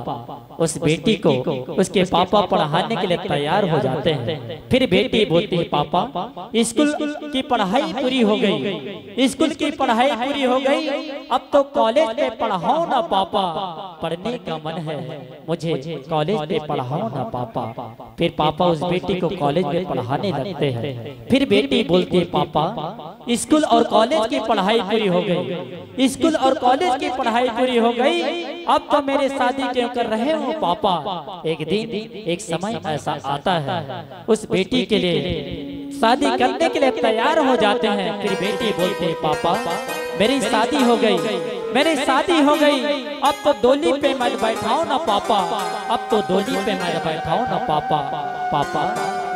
उस बेटी को उसके पापा पढ़ाने के लिए तैयार हो जाते हैं। फिर बेटी बोलती है, पापा, स्कूल की पढ़ाई पूरी हो गई, स्कूल की पढ़ाई पूरी हो गई, अब तो कॉलेज में पढ़ाओ ना पापा। पढ़ने का मन है मुझे, कॉलेज में पढ़ाओ ना पापा। फिर पापा उस बेटी को कॉलेज में पढ़ाने लगते हैं। फिर बेटी बोलती है, पापा, स्कूल और कॉलेज की पढ़ाई पूरी हो गई, स्कूल और कॉलेज की पढ़ाई पूरी हो गई, अब तो मेरी शादी क्यों कर रहे हो पापा? एक दिन, एक समय ऐसा आता है, उस बेटी के लिए शादी करने के लिए तैयार हो जाते हैं। फिर बेटी बोलती है, पापा, मेरी शादी हो गई, मेरी शादी हो गई, अब तो डोली पे मत बैठाओ ना पापा, अब तो डोली पे मत बैठाओ ना पापा। पापा,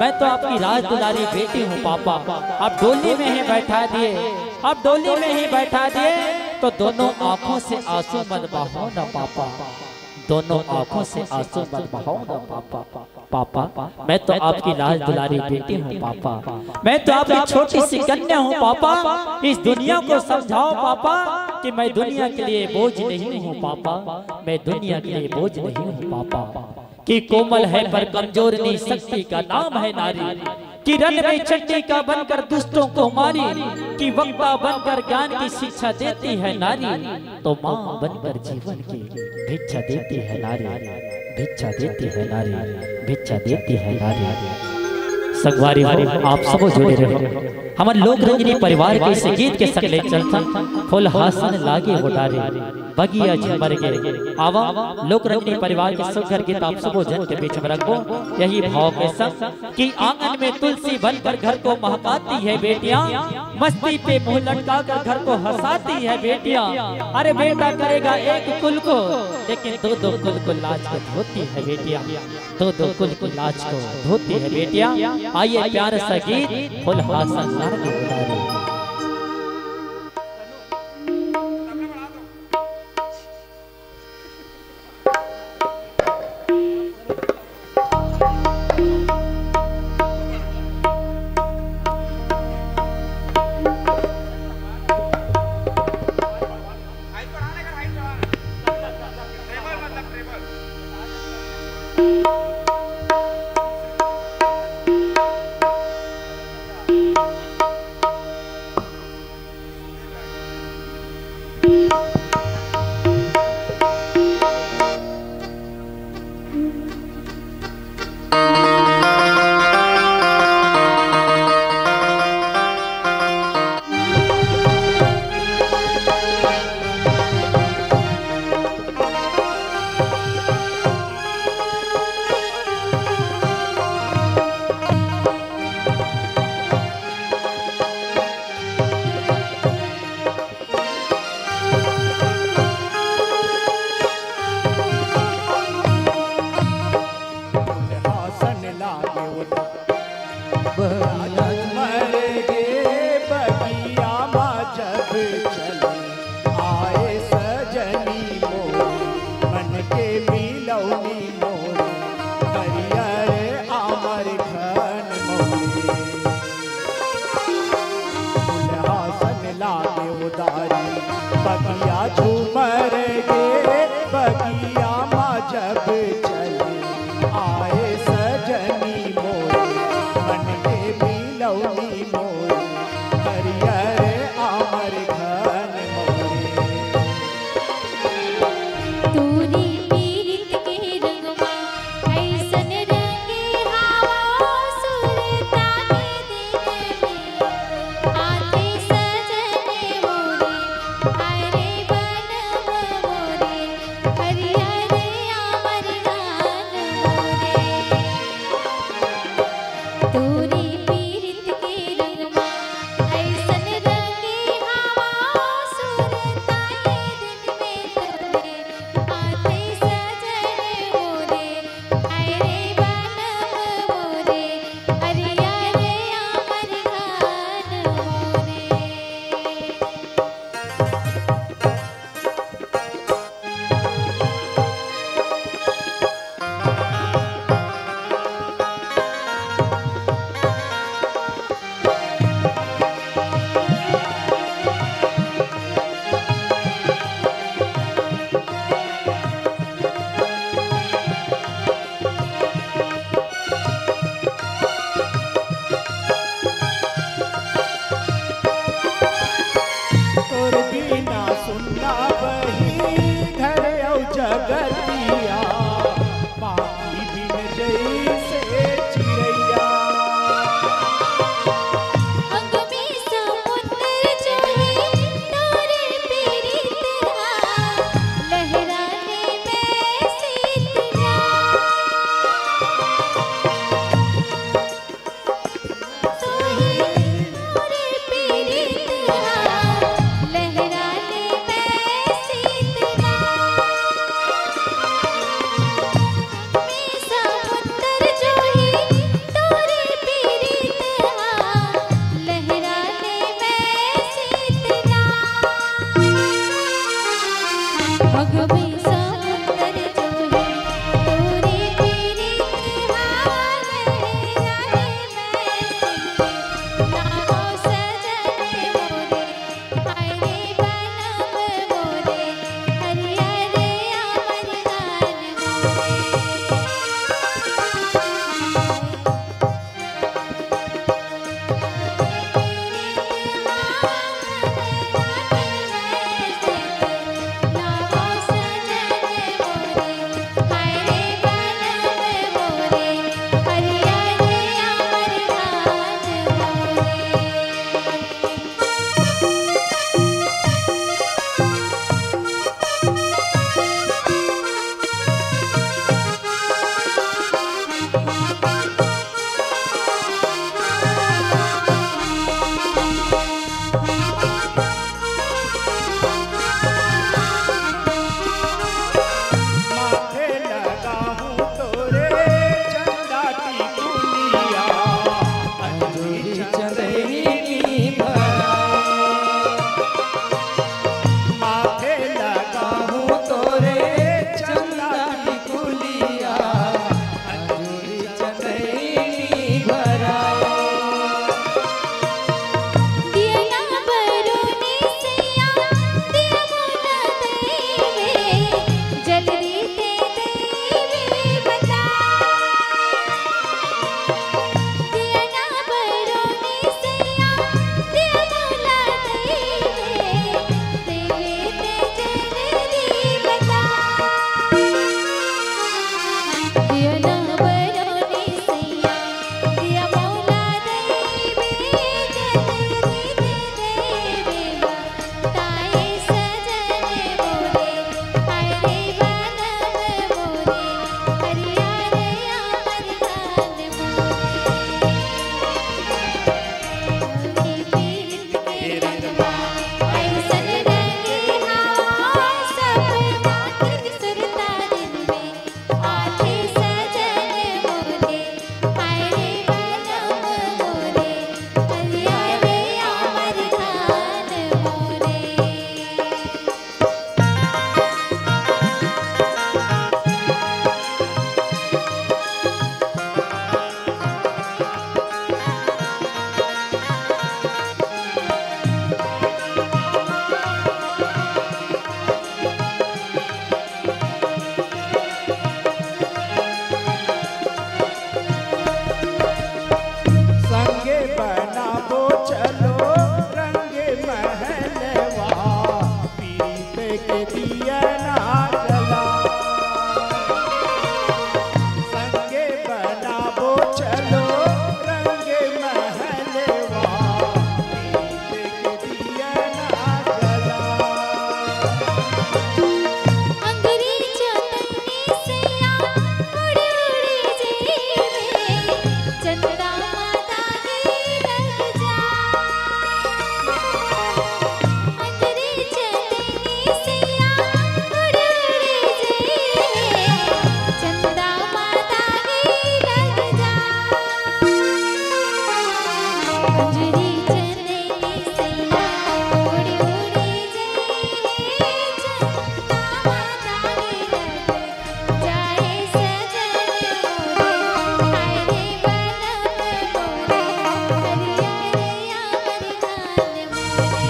मैं तो आपकी राज दुलारी बेटी हूँ पापा, अब डोली में ही बैठा दिए, अब डोली में ही बैठा दिए तो दोनों आंखों से आंसू मत बहाओ ना पापा, दोनों आंखों से आंसू मत बहाओ ना पापा। पापा, मैं तो आपकी राज दुलारी बेटी हूँ पापा, मैं तो आपकी छोटी सी कन्या हूँ पापा। इस दुनिया को समझाओ पापा कि मैं दुनिया के लिए बोझ नहीं हूँ पापा, मैं दुनिया के लिए बोझ नहीं हूँ पापा। कि कोमल है पर कमजोर नी, शक्ति का नाम है नारी। कि रण में चंडिका बनकर दुष्टों को मारी, कि वक्ता बनकर ज्ञान की शिक्षा देती है नारी, तो माँ बनकर जीवन की भिक्षा देती है नारी, भिक्षा देती है नारी, भिक्षा देती है नारी। संगवारी हो, आप सबो जुड़े रहो हमर लोक रंजनी परिवार के इस गीत के संग ले चलथन। फूल हासन लागे वो डारे, बगिया झूमर गे। आवा, लोक रंजनी परिवार के सुघर गीत आप सबो जन के बीच में रखबो। यही भाव के संग कि आंगन में तुलसी बनकर घर को महकाती है बेटियां, मस्ती पे मुंह लटका कर घर को हंसाती है बेटियां। अरे बेटा करेगा एक कुल को, लेकिन दो दो कुल को लाज के धोती है बेटियां, दो दो कुल की लाज को धोती है बेटियां। आइए प्यारा सा गीत फूल हासन लागे वो डारे। उड़ी उड़ी जइए चंदा माता के रथ, जाए सजन मोरे, हाय रे बलम मोरे, हरिया रे अमर धान मोरे।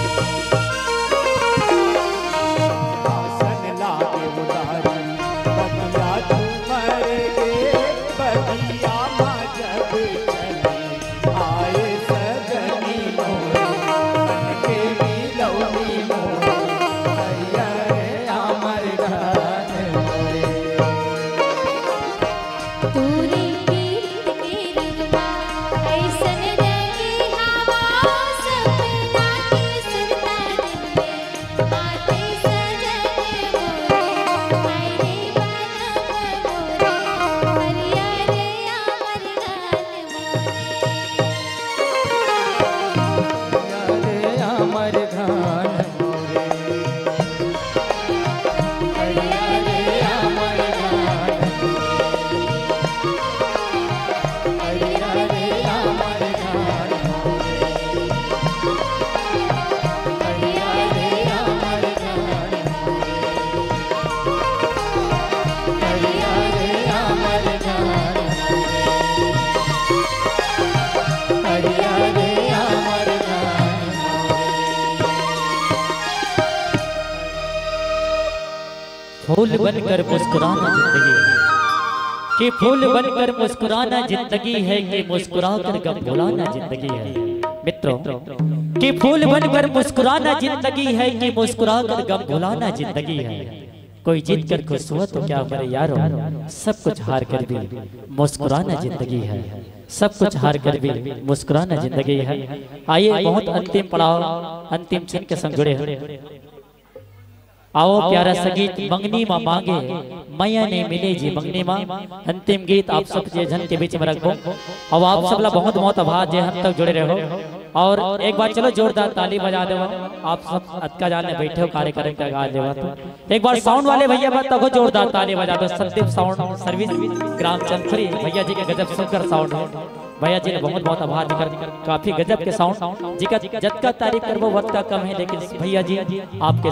आसन लागे उदारी, बगिया झूमर गे, बगिया मा जब चले, आए सजनी मोरे, मन के मिलौनी मोरे, हरिया रे अमर धान मोरे। तोरे पीत के रंगवा, अइसन रंगे हवा, सपना के सुरता दिल में। आते सजन मोरे, हाय रे बलम मोरे, हरिया रे अमर धान मोरे। हरिया रे अमर धान मोरे। हरिया रे अमर धान मोरे। हरिया रे अमर धान मोरे। हरिया रे अमर धान मोरे। हरिया रे अमर धान मोरे। हरिया रे अमर धान मोरे। फूल बनकर मुस्कुराना जिंदगी है, कि फूल बनकर मुस्कुराना जिंदगी है, कि मुस्कुरा कर गम भुलाना जिंदगी है। मित्रों, कि फूल बनकर मुस्कुराना जिंदगी है, कि मुस्कुरा कर गम भुलाना जिंदगी है। कोई जीत कर खुश हुआ तो क्या, मेरे यारों, सब कुछ हार कर भी मुस्कुराना जिंदगी है, सब कुछ हार कर भी मुस्कुराना जिंदगी है। आइए, बहुत अंतिम पड़ाव, अंतिम क्षण के संग जुड़े हैं। आओ प्यारा संगीत, मंगनी मा मांगे, मया नहीं मिले जी मंगनी मा। अंतिम गीत आप सब जे झन के बीच में रखबो। अब आप सब ला बहुत बहुत आभार जे हम तक जुड़े रहो। और एक बार चलो जोरदार ताली बजा दो। आप सब अतका जाने बैठे हो कार्यक्रम का गा लेवा तो एक बार साउंड वाले भैया बस तको जोरदार ताली बजा दो। संदीप साउंड सर्विस ग्राम चंदखुरी भैया जी के गजब सुंदर साउंड है। भैया जी ने बहुत बहुत आभार जी कर काफी गजब के साउंड जी का जतका तारीफ करबो वतका कम है, लेकिन भैया जी आपके